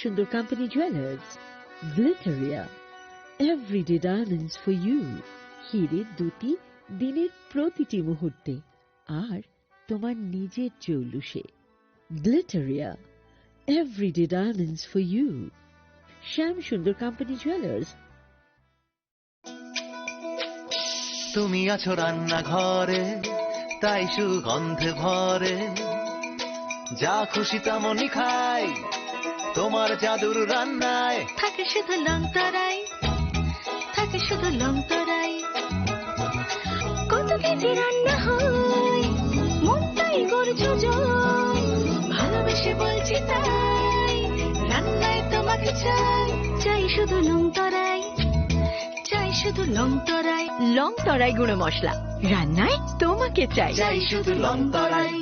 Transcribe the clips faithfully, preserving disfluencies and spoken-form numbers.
সুন্দর company jewellers, Glitteria, everyday diamonds for you. হিরে দুটি দিনের প্রতিটি মুহূর্তে আর তোমার নিজের চৌলুসে। Glitteria, everyday diamonds for you. Shyam Sundar company jewellers. তুমি আছো রান্নাঘরে, তাই সুগন্ধে ভরে। যা খুশি তেমনই খাই, তোমার জাদুর রান্নায়। থাকে শুধু লং তরাই, থাকে শুধু লং তরাই। কত কেজি রান্না হয়, মনটাই করছো জয়। ভালোবেসে বলছি তাই, রান্নায় তোমাকে চাই। চাই শুধু লং তরাই, চাই শুধু লং তরাই। লং তরাই গুঁড়ো মশলা, রান্নায় তোমাকে চাই। চাই শুধু লং তরাই।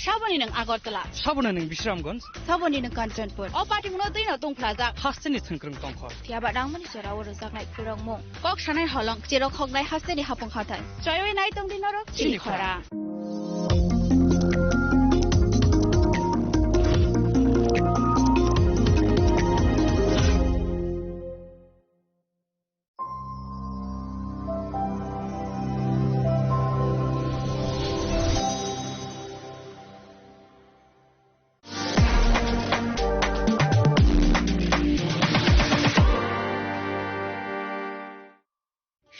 Saboni nwng Agartala. Saboni nwng Bisramganj. Saboni nwng Kanchanpur. O party mungno twi no tongphlajak. Hasteni thwngkwrwng tongkhor. Phiya ba nangmani jora o rwjaknai khulrokmung. Kok sanai holong, cherok hoknai hasteni hapung hathai. Choiwi nai tongdi norok chini khora.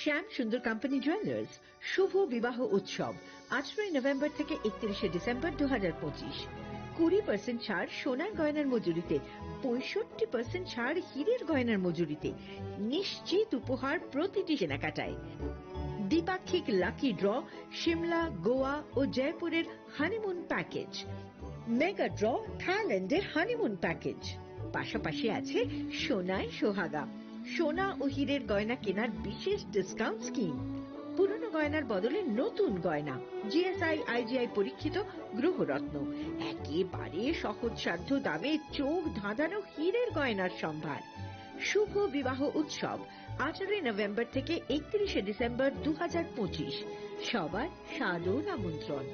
শ্যাম Sundar company jewellers শুভ বিবাহ উৎসব, আঠারোই নভেম্বর থেকে একত্রিশে ডিসেম্বর দু হাজার পঁচিশ। কুড়ি পার্সেন্ট ছাড় সোনার গয়নার মজুরিতে, পঁয়ষট্টি পার্সেন্ট ছাড় হীরের গয়নার মজুরিতে, নিশ্চিত উপহার প্রতিটি কেনাকাটায়। দ্বিপাক্ষিক লাকি ড্র, সিমলা, গোয়া ও জয়পুরের হানিমুন প্যাকেজ, মেগা ড্র, থাইল্যান্ডের হানিমুন প্যাকেজ। পাশাপাশি আছে সোনায় সোহাগা, সোনা ও হীরের গয়না কেনার বিশেষ ডিসকাউন্ট স্কিম। পুরনো গয়নার বদলে নতুন গয়না, জিএসআই আইজিআই পরীক্ষিত গ্রহরত্ন, একেবারে সহজসাধ্য দামে চোখ ধাঁধানো হীরের গয়নার সম্ভার। শুভ বিবাহ উৎসব, আঠারোই নভেম্বর থেকে একত্রিশে ডিসেম্বর দু হাজার পঁচিশ। সবার সাদর আমন্ত্রণ।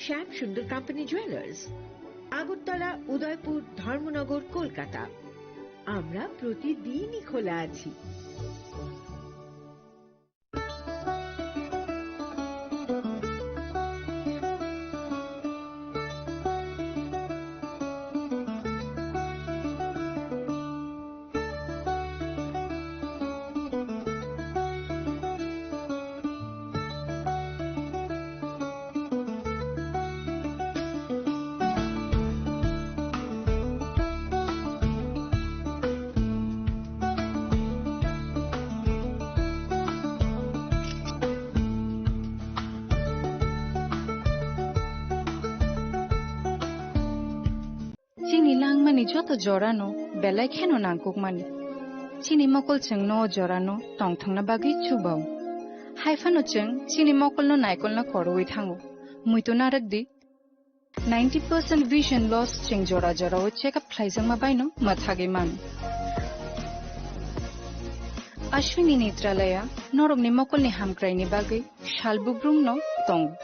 শ্যাম সুন্দর কোম্পানি জুয়েলার্স, আগরতলা, উদয়পুর, ধর্মনগর, কলকাতা। আমরা প্রতিদিনই খোলা আছি। Chini langmani joto jorano belai kheno nangkukmani. Chini mokol chwngno o jorano tongthokna bagwi chubao. Hai phano chwng chini mokolno naikolna koroi thango. Muitu narwk di. Ninety percent vision loss chwng jora jorao check up khlaijakma baino mwthagwi mano. Ashwini Netralaya norokni mokolni hamkraini bagwi sal bugrumno tongo.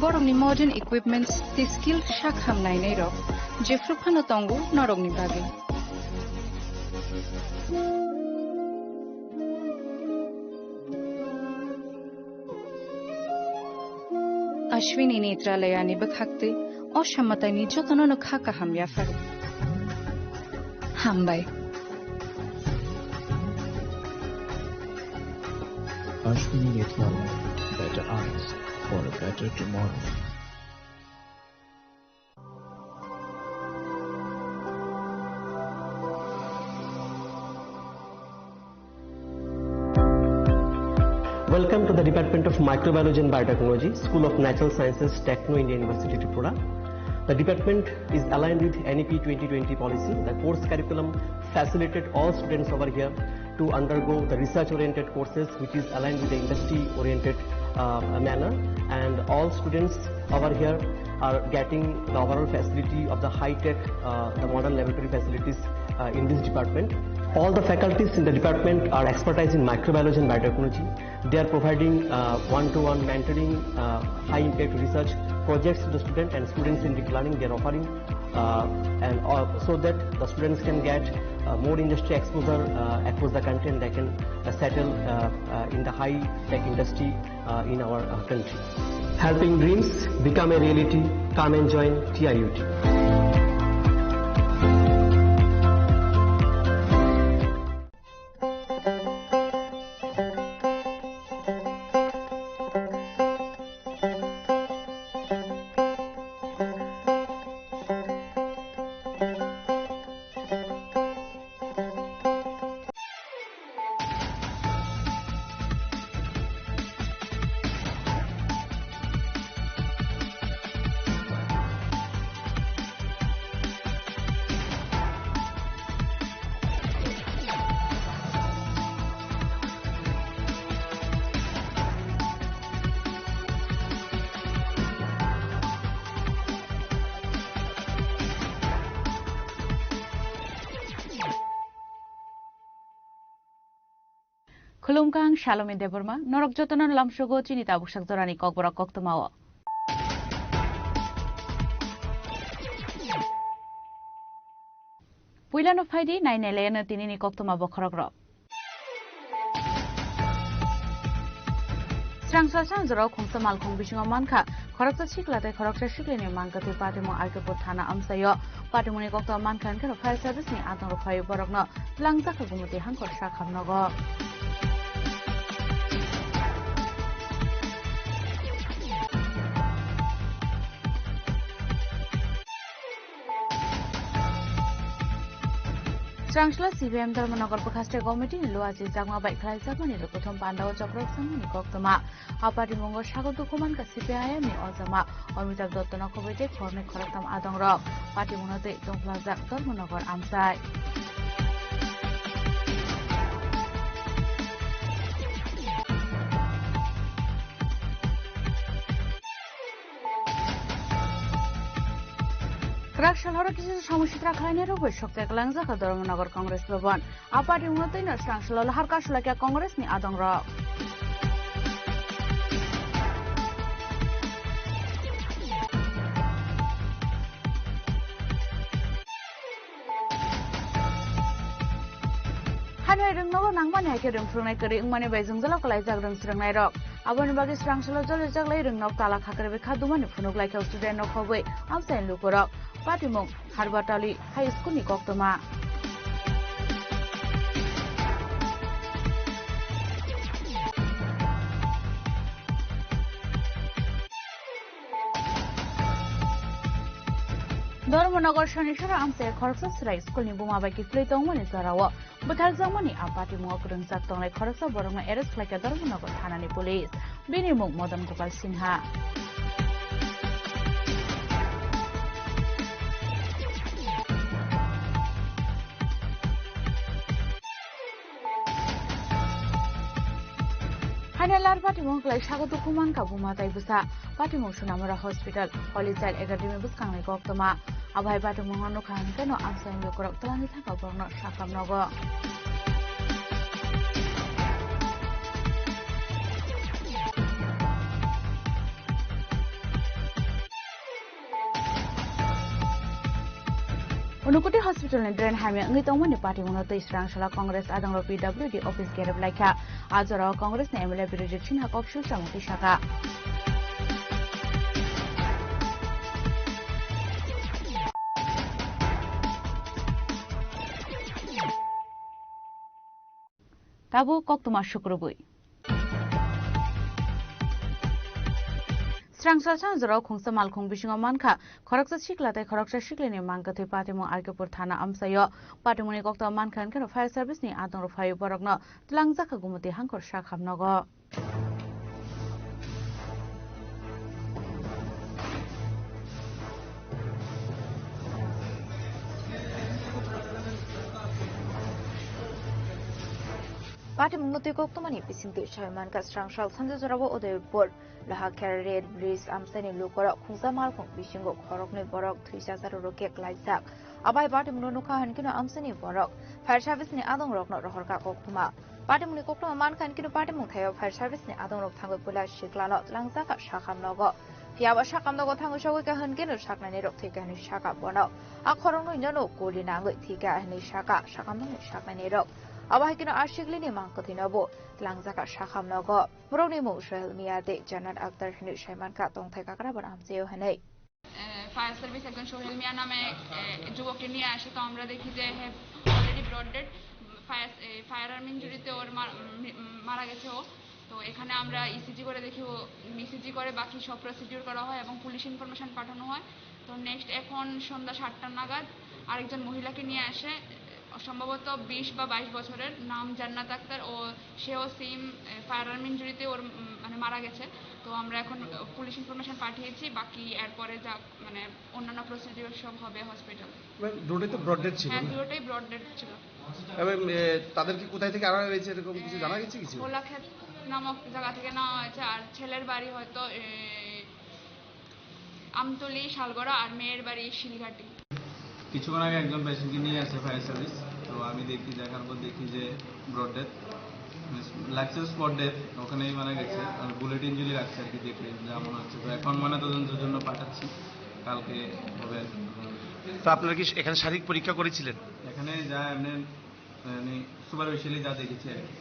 Borokni modern equipments tei skill sak ham nainairok jephru phano tongo norokni bagwi. Ashwini Netralayani bwkhaktwi o samataini jotono no kha kaham yapharo. Hambai. Ashwini Netralaya, better eyes for a better tomorrow. Welcome to the Department of Microbiology and Biotechnology, School of Natural Sciences, Techno India University, Tripura. The department is aligned with N E P twenty twenty policy. The course curriculum facilitated all students over here to undergo the research-oriented courses, which is aligned with the industry-oriented, uh, manner. And all students over here are getting the overall facility of the high-tech, uh, the modern laboratory facilities, uh, in this department. All the faculties in the department are expertise in microbiology and biotechnology. They are providing, uh, one-to-one mentoring, uh, high-impact research projects to the student and students-centric learning they are offering, uh, and, uh, so that the students can get, uh, more industry exposure, uh, across the country, and they can, uh, settle, uh, uh, in the high-tech industry, uh, in our, uh, country. Helping dreams become a reality. Come and join T I U T. Khulumkha, ang Salome Debbarma, norok jotono lamsogo chini tabuksak jorani kokborok koktwmao. Puilano phaidi, nainailaino tinini koktwma bokhorokrok. Srangsa sanjorao khungsa malkhung bisingo mankha, khoroksa sikla tei khoroksa siklini mangkwthwi patimung R K Pur thana amchaio. Patimungni koktwma mankha hwnkhe fire service ni adongrok phaiwi borokno twlangjak kha Gumoti hangkor sakhamnogo. Srangsola C P I M Dharmanagar bwkhaste committee ni luachi jakma bai khlaijakmani rwkhuthum pandao chokrok changmani koktwma. A patimungo sago dukhu mankha C P I M ni ojama Amitabh Dotto no khobwi tei khoroknwi khoroktham adongrok. Patimungno tei tongphlajak Dharmanagar amchai. Kwrak sal horo kisa samung sitra khlainai rok bai sokchai kwlangjak kha Dharmanagar Congress Bhavan. A party wngno twi no swrang salo lahar kasu laikha Congress ni adong rok. Hani rwngnogo nangmani hai khe rwngphurungnai kwrwi wngmani bai jwngjalo kwlaijak rwng swrwngnairok. Aboni bagwi swrang salo jolijak lai rwngnok tala khakrwi kha dumani phunuk lai kha student rok khobwi amchaini lukurok. Patimung Harbatali High School ni koktwma. Dharmanagar Soniswara amchai khoroksa chwrai school ni buma bai kiphilwi tongmani jorao bwtharjakmani a patimungo kwrwngjak tongnai khoroksa borokno arrest khlaikha Dharmanagar thanani police. Bini mung Madan Gopal Sinha. Haino lar patimung kwlai sago dukhu mankha buma tai bwsa. Patimung Sunamura Hospital, Holy Child Academy bwskangni koktwma. Abo hai patimungno nukha hwnkhe no amchaini lukurok twlangwi thangkha borokno sakam nogo. Unukoti Hospital ni drain hamya wngwi tongmani patimungno twi swrang sala Congress adongrok P W D office gerep laikha. A jorao Congress ni M L A Birojit Sinha kok sulsa mungwi sakha. Tabuk koktwma sukrubwi. Rangchal sanjorao khungsa malkhung bisingo mankha khoroksa sikla tei khoroksa siklini mang kwthwi patimung R K Pur thana amchaio. Patimungni koktwma mankha hinkhe fire service ni adongrok phaio borokno twlangjakha Gumoti Hangkhor sakhamnogo. Patimungno twi koktwmani bisingtwi sai mankha Srangsal sanjajorao Udaipur, Lohakhera rail bridge amchaini lukorok khungsa malkhung bisingo khoroknwi borok thwijakrok khe klaijak. Abai patimungno nukha hinkhe amchaini borok fire service ni adongrokno rohorkha koktwma. Patimungni koktwma mankha hinkhe patimung thaio fire service ni adongrok thangwi puila siklano twlangjakha sakhamnogo. Phiyaba sakhamnogo thangwi sogwi kha hinkhe saknainirok thwikha hinwi sakha bono. A khoroknwino guli nangwi thwikha hinwi sakha sakhamnokni saknainirok. Abo hai kheno a siklini mang kwthwinobo twlangjakha sakhamnogo. Borokni mung Sohel Mia tei Jannat Akhtar hinwi saimankha tongthai kakrabo amchaio hinwi. A, fire service একজন সোহেল মিয়া নামে, এ, যুবককে নিয়ে আসে। তো আমরা দেখি যে হে already broad dead, fire, এ, fire arm ইনজুরিতে ওর মা-, উম, উম, মারা গেছে ও। তো এখানে আমরা ইসিজি করে দেখি, ও ইসিজি করে বাকি সব প্রসিডিউর করা হয় এবং পুলিশ ইনফরমেশন পাঠানো হয়। তো নেক্সট এখন সন্ধ্যা সাতটা নাগাদ আরেকজন মহিলাকে নিয়ে আসে, সম্ভবত বিশ বা বাইশ বছরের, নাম জান্নাত আক্তার। ও, সেও সেম, এ, ফায়ার আর্ম ইনজুরিতে ওর, উম, মানে মারা গেছে। তো আমরা এখন, আহ, পুলিশ ইনফরমেশন পাঠিয়েছি, বাকি এরপরে যা, মানে, অন্যান্য প্রসিডিউর সব হবে হসপিটাল। ম্যাম, দুটোই তো ব্রড ডেড ছিল হ্যাঁ, না? দুটোই ব্রড ডেড ছিল। এবং, এ, তাদেরকে কোথায় থেকে আনা হয়েছে এরকম কিছু এ, জানা গেছে কিছু? ভোলাক্ষেত নামক জায়গা থেকে নেওয়া হয়েছে, আর ছেলের বাড়ি হয়তো, এ, আমতলি, শালগড়া, আর মেয়ের বাড়ি শিলঘাটি। কিছুক্ষণ আগে একজন পেশেন্টকে নিয়ে আসে ফায়ার সার্ভিস। তো আমি দেখি, দেখার পর দেখি যে ব্রড ডেথ, মানে লাগছে স্পট ডেথ, ওখানেই মারা গেছে। আর বুলেট ইঞ্জুরি লাগছে আর কি, দেখলে যা মনে হচ্ছে। তো এখন ময়নাতদন্তের জন্য পাঠাচ্ছি, কালকে হবে আর কি। তো আপনারা কি এখানে শারীরিক পরীক্ষা করেছিলেন? এখানে যা এমনি মানে, সুপারফিশিয়ালি যা দেখেছি আর কি।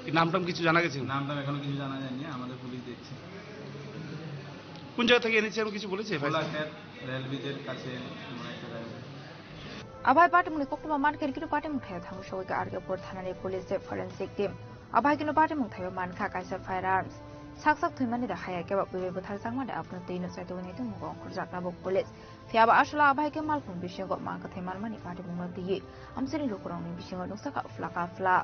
কি নাম টাম কিছু জানা গেছে? নাম টাম এখনো কিছু জানা যায়নি, আমাদের পুলিশ দেখছে। কোন জায়গা থেকে এনেছে, আমি কিছু বলেছে? ভোলাক্ষেত রেল ব্রিজের কাছে কোনো একটা জায়গা। Abai patimungni koktwma mankha hinkhe patimung thaio thangwi sogwi kha R K Pur thanani police tei forensic team. Abai kheno patimung thaio mankha kaisa firearms. Sak sak thwimani da haya khe ba bwrwi bwthar jakmani abono twi no chaitugwi nai tongmung ongkhorjak tabuk police. Phiya ba aswla abai khe malkhung bisingo mang kwthwi manmani patimungno twiwi amchaini lukurokni bisingo nukjakha phla ka phla.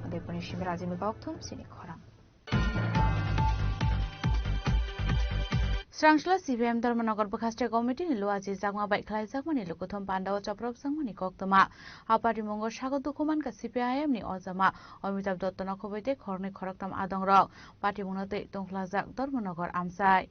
Adeponi Simrajini kokthum sini khorang. Srangsla C P I M Dharmanagar Bwkhaste Committee ni Luaji Chakma bai khlaijakmani lukuthum pandao chopropjakmani koktwma. A patimungo sago dukhu mankha C P I M ni ojama Amitabh Dotto no khoboi tei khoroknwi khoroktham adongrok. Patimungno tei tongkhlajak Dharmanagar amchai.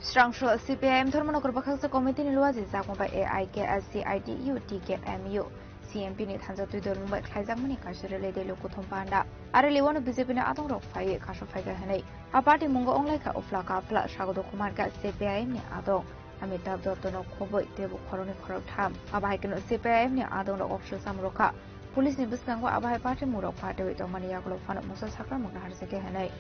Srangso C P I M Dharmanagar Bwkhaksa Committee ni Luaji Chakma bai A I K S C I T U T K M U C M P ni thansa twi dol mung bai khlaijakmani kaisa rally delo kuthum panda. A rally o no B J P ni adongrok phaiwi kaso phaikha hinwi a party mungo wnglaikha uphla kaphla sago dukhu mankha C P I M ni adong. Amitabh Dotto no khoboi teibo khoroknwi khoroktham. Abo hai kheno C P I M ni adongrok opsosam rwkha. Police ni bwskango abo hai patimung rok patiwi tongmani yagulo phano mungsa sakramung naharjakya hinwi.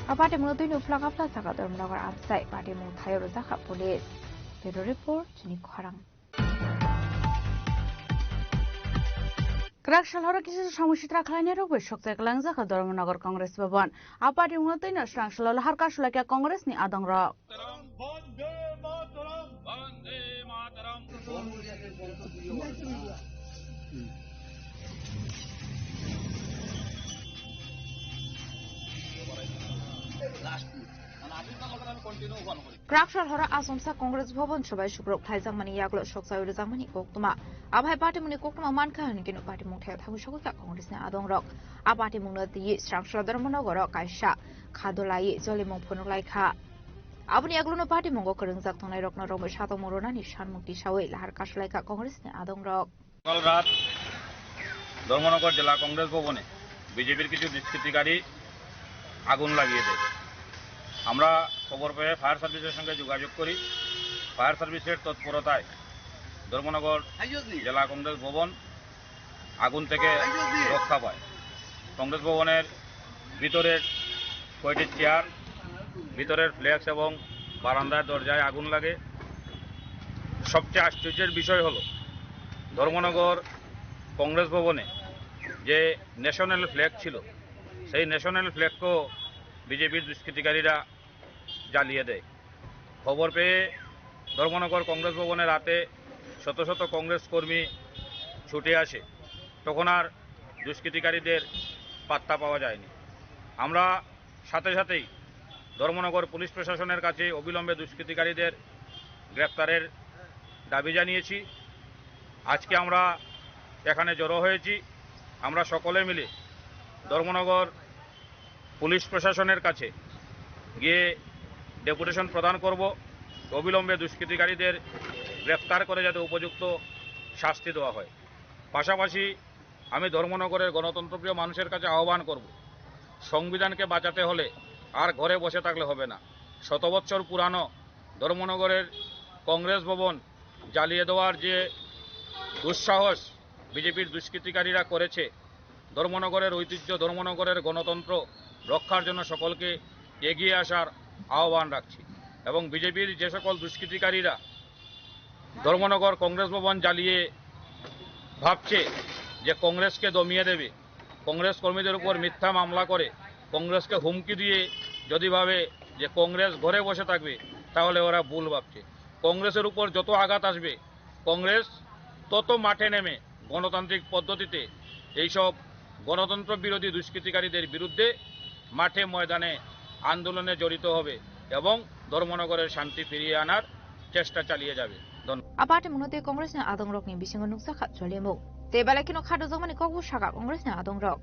A patimungno twi no phlaka phla saka Dharmanagar amchai patimung thaio rwjakha police. Bureau report, chini khorang. Kwrak sal horo kisa samung sitra khlainai rok bai sokchai kwlangjak kha Dharmanagar Congress Bhavan. A party mungno twi no swrang salo lahar kasulai kha Congress ni adong rok. Kwrak sal horo Achomsa Congress Bhavan sobai sukrok khlaijakmani yagulo sokchai rwjakmani koktwma. Abo hai patimungni koktwma mankha hwnwi kheno patimung thayao thangwi sogwi kha Congress ni adongrok. A patimungno twiwi Srangsla Dharmanagar o kaisa kha dolaiwi cholimung phunuk lai kha. Aboni yagulono patimungo kwrwngjak tongnairokno romwi satongmung rwnani sanmung tisawi lahar kasu lai kha Congress ni adongrok. গতকাল রাত ধর্মনগর জেলা কংগ্রেস ভবনে বিজেপির কিছু দুষ্কৃতিকারী আগুন লাগিয়ে দেয়। আমরা খবর পেয়ে ফায়ার সার্ভিসের সঙ্গে যোগাযোগ করি। ফায়ার সার্ভিসের তৎপরতায় ধর্মনগর জেলা কংগ্রেস ভবন আগুন থেকে রক্ষা পায়। কংগ্রেস ভবনের ভিতরের কয়টি চেয়ার, ভিতরের ফ্লেক্স এবং বারান্দার দরজায় আগুন লাগে। সবচেয়ে আশ্চর্যের বিষয় হলো, ধর্মনগর কংগ্রেস ভবনে যে ন্যাশনাল ফ্ল্যাগ ছিল, সেই ন্যাশনাল ফ্ল্যাগকেও বিজেপির দুষ্কৃতিকারীরা জ্বালিয়ে দেয়। খবর পেয়ে ধর্মনগর কংগ্রেস ভবনে রাতে শত শত কংগ্রেস কর্মী ছুটে আসে। তখন আর দুষ্কৃতিকারীদের পাত্তা পাওয়া যায়নি। আমরা সাথে সাথেই ধর্মনগর পুলিশ প্রশাসনের কাছে অবিলম্বে দুষ্কৃতিকারীদের গ্রেপ্তারের দাবি জানিয়েছি। আজকে আমরা এখানে জড়ো হয়েছি। আমরা সকলে মিলে ধর্মনগর পুলিশ প্রশাসনের কাছে গিয়ে ডেপুটেশন প্রদান করব, অবিলম্বে দুষ্কৃতিকারীদের গ্রেপ্তার করে যাতে উপযুক্ত শাস্তি দেওয়া হয়। পাশাপাশি আমি ধর্মনগরের গণতন্ত্রপ্রিয় মানুষের কাছে আহ্বান করব, সংবিধানকে বাঁচাতে হলে আর ঘরে বসে থাকলে হবে না। শত বছর পুরানো ধর্মনগরের কংগ্রেস ভবন জ্বালিয়ে দেওয়ার যে দুঃসাহস বিজেপির দুষ্কৃতিকারীরা করেছে, ধর্মনগরের ঐতিহ্য, ধর্মনগরের গণতন্ত্র রক্ষার জন্য সকলকে এগিয়ে আসার আহ্বান রাখছি। এবং বিজেপির যে সকল দুষ্কৃতিকারীরা ধর্মনগর কংগ্রেস ভবন জ্বালিয়ে ভাবছে যে কংগ্রেসকে দমিয়ে দেবে, কংগ্রেস কর্মীদের উপর মিথ্যা মামলা করে কংগ্রেসকে হুমকি দিয়ে যদি ভাবে যে কংগ্রেস ঘরে বসে থাকবে, তাহলে ওরা ভুল ভাবছে। কংগ্রেসের উপর যত আঘাত আসবে, কংগ্রেস তত মাঠে নেমে গণতান্ত্রিক পদ্ধতিতে এইসব গণতন্ত্র বিরোধী দুষ্কৃতিকারীদের বিরুদ্ধে মাঠে ময়দানে আন্দোলনে জড়িত হবে এবং ধর্মনগরের শান্তি ফিরিয়ে আনার চেষ্টা চালিয়ে যাবে। ধন্যবাদ। A patimungno tei Congress ni adongrokni bisingo nukjakha cholimung. Tei belai kheno kha dojakmani kokbo sakha Congress ni adongrok.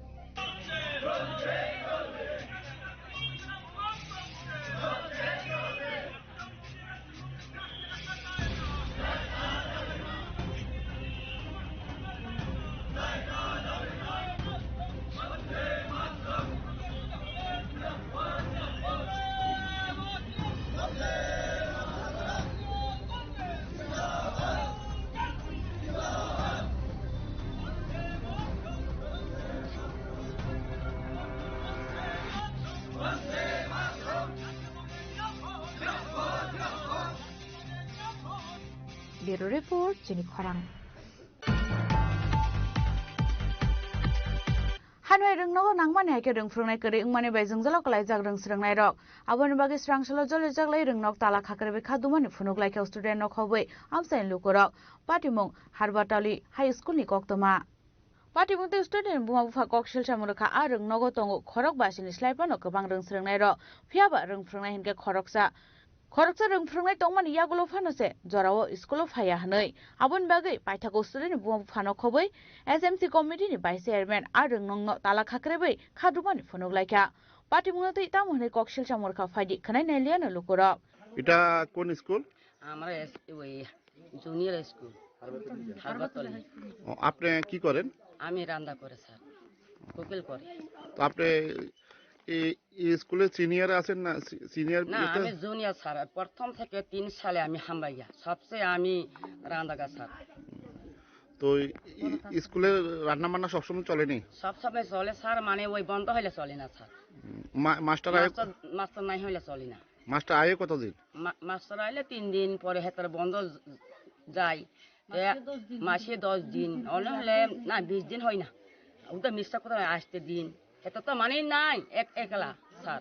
Bureau Report, chini khorang. Hanwai rwngnogo nangmani hai khe rwng phwrwngnai kwrwi wngmani bai jwngjalo kwlaijak rwng swrwngnairok. Aboni bagwi swrang salo jolijak lai rwngnok tala khakrwi kha dumani phunuk lai khe student no khobwi amchaini lukurok. Patimung Harbatali High School ni koktwma. Patimung tei student ni buma bupha kok silsa mwrwkha a rwngnogo tongo khorok basini slai phano kwbang rwng swrwngnairok. Phiyaba rwng phwrwngnai hinkhe khoroksa. Khoroksa rwng phwrwngnai tongmani yagulo phano se jorao school o phaiya hwnwi. Aboni bagwi paithago student ni buma buphano khobwi S M C committee ni vice chairman a rwngnokno tala khakribwi khadumani phunuk laikha. Patimungno twi tamo hwnwi kok silsa mwrwkha phaidi khwnai nailiya no lukurok. এটা কোন স্কুল? আমরা এস-, ওই junior school, Harbatli. ও, আপনি কি করেন? আমি রান্না করে, স্যার। কুকিং করে। তো আপনি এই, এই স্কুলে সিনিয়র আছেন না? সি-, সিনিয়র না, ইয়েতে? আমি জুনিয়র, স্যার। প্রথম থেকে তিন সালে আমি হামবাইয়া। সবচেয়ে আমি রান্নাঘর, স্যার। তো এই, এই স্কুলে রান্না বান্না সবসময় চলেনি? সবসময় চলে, স্যার, মানে ওই বন্ধ হইলে চলে না, স্যার। উম, মা-, মাস্টার আয়ে মাস্টার, মাস্টার নাই হইলে চলে না। মাস্টার আয়ে কতদিন? মা-, মাস্টার আইলে তিন দিন পরে হেতার বন্ধ য-, যায়। এ, মাসে দশ দিন। মাসে দশ দিন। অন্য হলে না, বিশ দিন হয় না। ও তো মিথ্যা কথা, আসতে দিন। এটা তো মানে নাই, এক-, একলা, স্যার।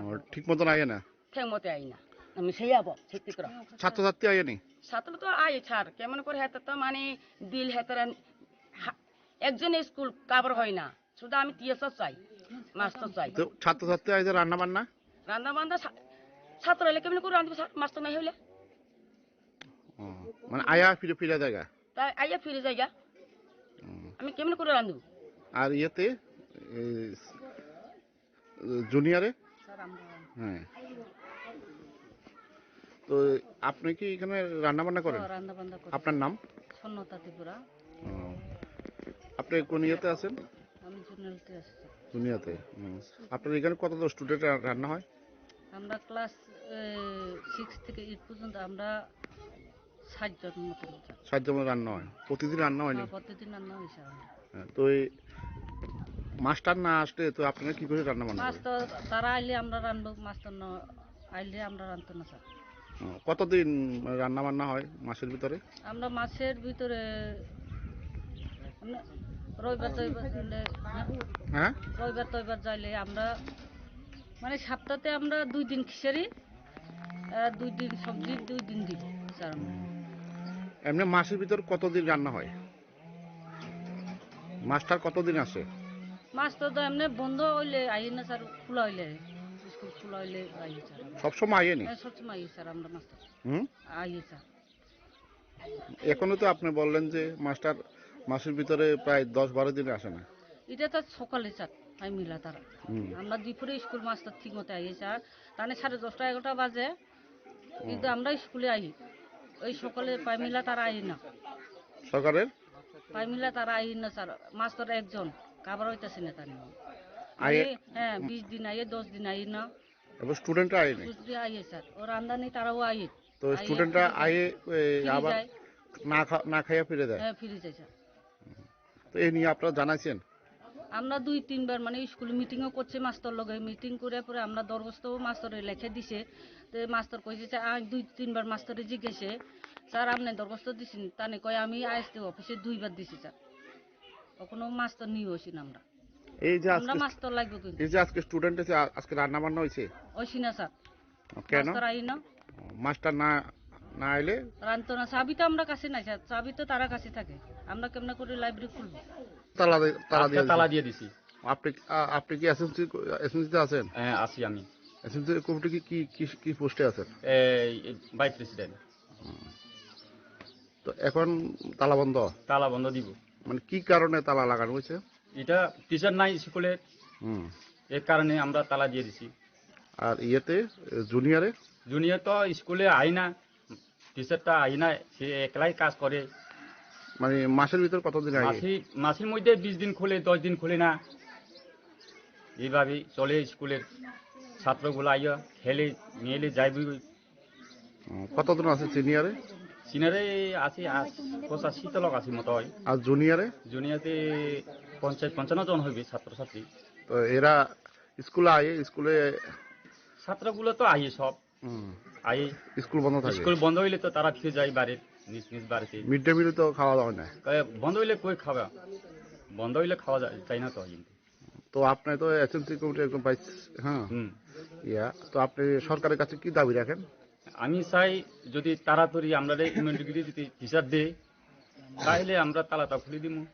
ও, ঠিক মতন আয়ে না? ঠিক মতো আই না। আমি সেই যাবো, সত্যি করে। ছাত্রছাত্রী আয়েনি? ছাত্র তো আয়, স্যার। কেমন করে হেতা তো মানে বিল হেতারা হা-, একজন স্কুল কাভার হয় না। শুধু আমি টিএসও চাই, মাস্টার চাই। তো ছাত্রছাত্রী আইছে রান্না বান্না? রান্না বান্না ছা-, ছাত্র হইলে কেমনি করে রাঁধবে স্যার, মাস্টার নাই হইলে? ও, মানে আয়া ফিরে ফিরে জায়গা? তাই আইয়া ফিরে যাইগা। হুম। আমি কেমনে করে রান্ধবো? আর ইয়েতে, এ, জুনিয়রে? স্যার, আমরা হ্যাঁ। তো আপনি কি এখানে রান্না বান্না করেন? হ্যাঁ, রান্না বান্না করি। আপনার নাম? স্বর্ণতা ত্রিপুরা। ও। আপনি কোন ইয়েতে আছেন? আমি জুনিয়রতে আছি, স্যার। জুনিয়রতে। হুম। আপনার এখানে কতজন স্টুডেন্ট রা-, রান্না হয়? আমরা ক্লাস, এ, সিক্স থেকে এইট পর্যন্ত আমরা ষাট জন মতো লোক। ষাট জন রান্না হয়? প্রতিদিন রান্না হয়নি? হ্যাঁ, প্রতিদিন রান্না হয়, স্যার। হ্যাঁ, তো এই মাস্টার না আসলে তো আপনারা কি করে রান্না বান্না করেন? মাস্টার তারা আইলে আমরা রানবো, মাস্টার না আইলে আমরা রানতো না, স্যার। ও, কতদিন রান্না বান্না হয় মাসের ভিতরে? আমরা মাসের ভিতরে, মানে, রবিবার টবিবার হইলে, হ্যাঁ? রবিবার টবিবার যাইলে আমরা, মানে, সপ্তাহে আমরা দুই দিন খিচুড়ি, আহ, দুই দিন সবজি, দুই দিন ডিম, স্যার। এমনি মাসের ভিতর কতদিন রান্না হয়? মাস্টার কতদিন আসে? মাস্টার তো এমনি বন্ধ হইলে আই না, স্যার, খোলা হইলে, স্কুল খোলা হইলে আই, স্যার। সব সময় আইয়েনি? হ্যাঁ, সব সময় আই, স্যার, আমরা মাস্টার। হুম? আই, স্যার। এখনো তো আপনি বললেন যে মাস্টার মাসের ভিতরে প্রায় দশ বারো দিন আসে না। এটা তো সকালে, স্যার, পাই মিলা তারা। হুম। আমরা দুপুরে স্কুল মাস্টার ঠিক মতো আই, স্যার। তাহলে সাড়ে দশটা এগারোটা বাজে, কিন্তু আমরা স্কুলে আই। ওই সকালে পাই মিলা তারা আই না। সরকারের? পাই মিলা তারা আই না, স্যার। মাস্টার একজন, কাবার হইতাছে না তার নাম। আই- এই, হ্যাঁ, বিশ দিন আইয়ে, দশ দিন আই না। এবার স্টুডেন্টরা আইনি? স্টুডেন্ট আইয়ে, স্যার। ওর আমদানি তারাও আইয়ে। তো আইয়ে স্টুডেন্টরা ফিরে যায়। আইয়ে, এ, ফিরে আবার যায়। না খা-, না খাইয়া ফিরে যায়? হ্যাঁ, ফিরে যায়, স্যার। তো এই নিয়ে আপনারা জানাইছেন? আমরা দুই তিনবার মানে স্কুলে মিটিংও করছে মাস্টার লগে, মিটিং করে পরে আমরা দরখাস্ত মাস্টারে লেখে দিছে। তো মাস্টার কইছে যে, আমি দুই তিনবার মাস্টারে জিজ্ঞেসে, "স্যার, আপনি দরখাস্ত দিছেন?" তানে কয়, "আমি আইএসডি অফিসে দুইবার দিছি, স্যার।" এখনো মাস্টার নিয়ে হইছি না আমরা। এই যে আমরা আজকে, মাস্টার লাগবে কিন্তু। এই যে আজকে স্টুডেন্ট আছে, আ-, আজকে রান্না বান্না হয়েছে? হইছি না, স্যার। কেন? মাস্টার আই না। মাস্টার না, না আইলে? রানতো না, চাবি তো আমরা কাছে নাই, স্যার। চাবি তো তারা কাছে থাকে। আমরা কেমনে করে লাইব্রেরি খুলবো? তালা দি-, তালা আজকে দিয়ে তালা দিয়েছে। দিয়ে দিছি। আপনি, আ-, আপনি কি এসএমসি, এসএমসি তে আছেন? হ্যাঁ, আছি আমি। এসএমসি কমিটি কি, কি, কি, কি পোস্টে আছেন? এই, এই ভাইস প্রেসিডেন্ট। তো এখন তালা বন্ধ? তালা বন্ধ দিব। মানে কি কারণে তালা লাগানো হয়েছে? এটা টিচার নাই স্কুলে, হুম। এর কারণে আমরা তালা দিয়ে দিছি। আর ইয়েতে, এ, জুনিয়রে? জুনিয়র তো স্কুলে আয় না, টিচারটা আয় না, সে একলাই কাজ করে। মানে মাসের ভিতর কতদিন আয়? মাসে-, মাসের মধ্যে বিশ দিন খোলে, দশ দিন খোলে না, এইভাবেই চলে স্কুলের ছাত্রগুলো আইয়া খেলে মেলে যাইবি। হুম, কতজন আছে সিনিয়রে? সিনিয়রে আছে আশ-, পঁচাশি তো লোক আছে মতো হয়। আর জুনিয়রে? জুনিয়রে পঞ্চাশ পঞ্চান্ন জন হইবে ছাত্রছাত্রী। তো এরা স্কুলে আয়, স্কুলে? ছাত্রগুলো তো আয় সব। হুম। আয়। স্কুল বন্ধ থাকে? স্কুল বন্ধ হইলে তো তারা ফিরে যায় বাড়ির, নিজ নিজ বাড়িতে। মিড ডে মিল তো খাওয়া দাওয়া হয় না? এ, বন্ধ হইলে কই খাওয়া? বন্ধ হইলে খাওয়া যায়, যায় না তো কিন্তু। তো আপনি তো এসএমসি কমিটির একজন ভাইস, হ্যাঁ। হুম। ইয়া, তো আপনি সরকারের কাছে কি দাবি রাখেন? আমি চাই যদি তাড়াতাড়ি আমরা ইমিডিয়েটলি যদি টিচার দেয়, তাহলে আমরা তালাটা খুলে দিব।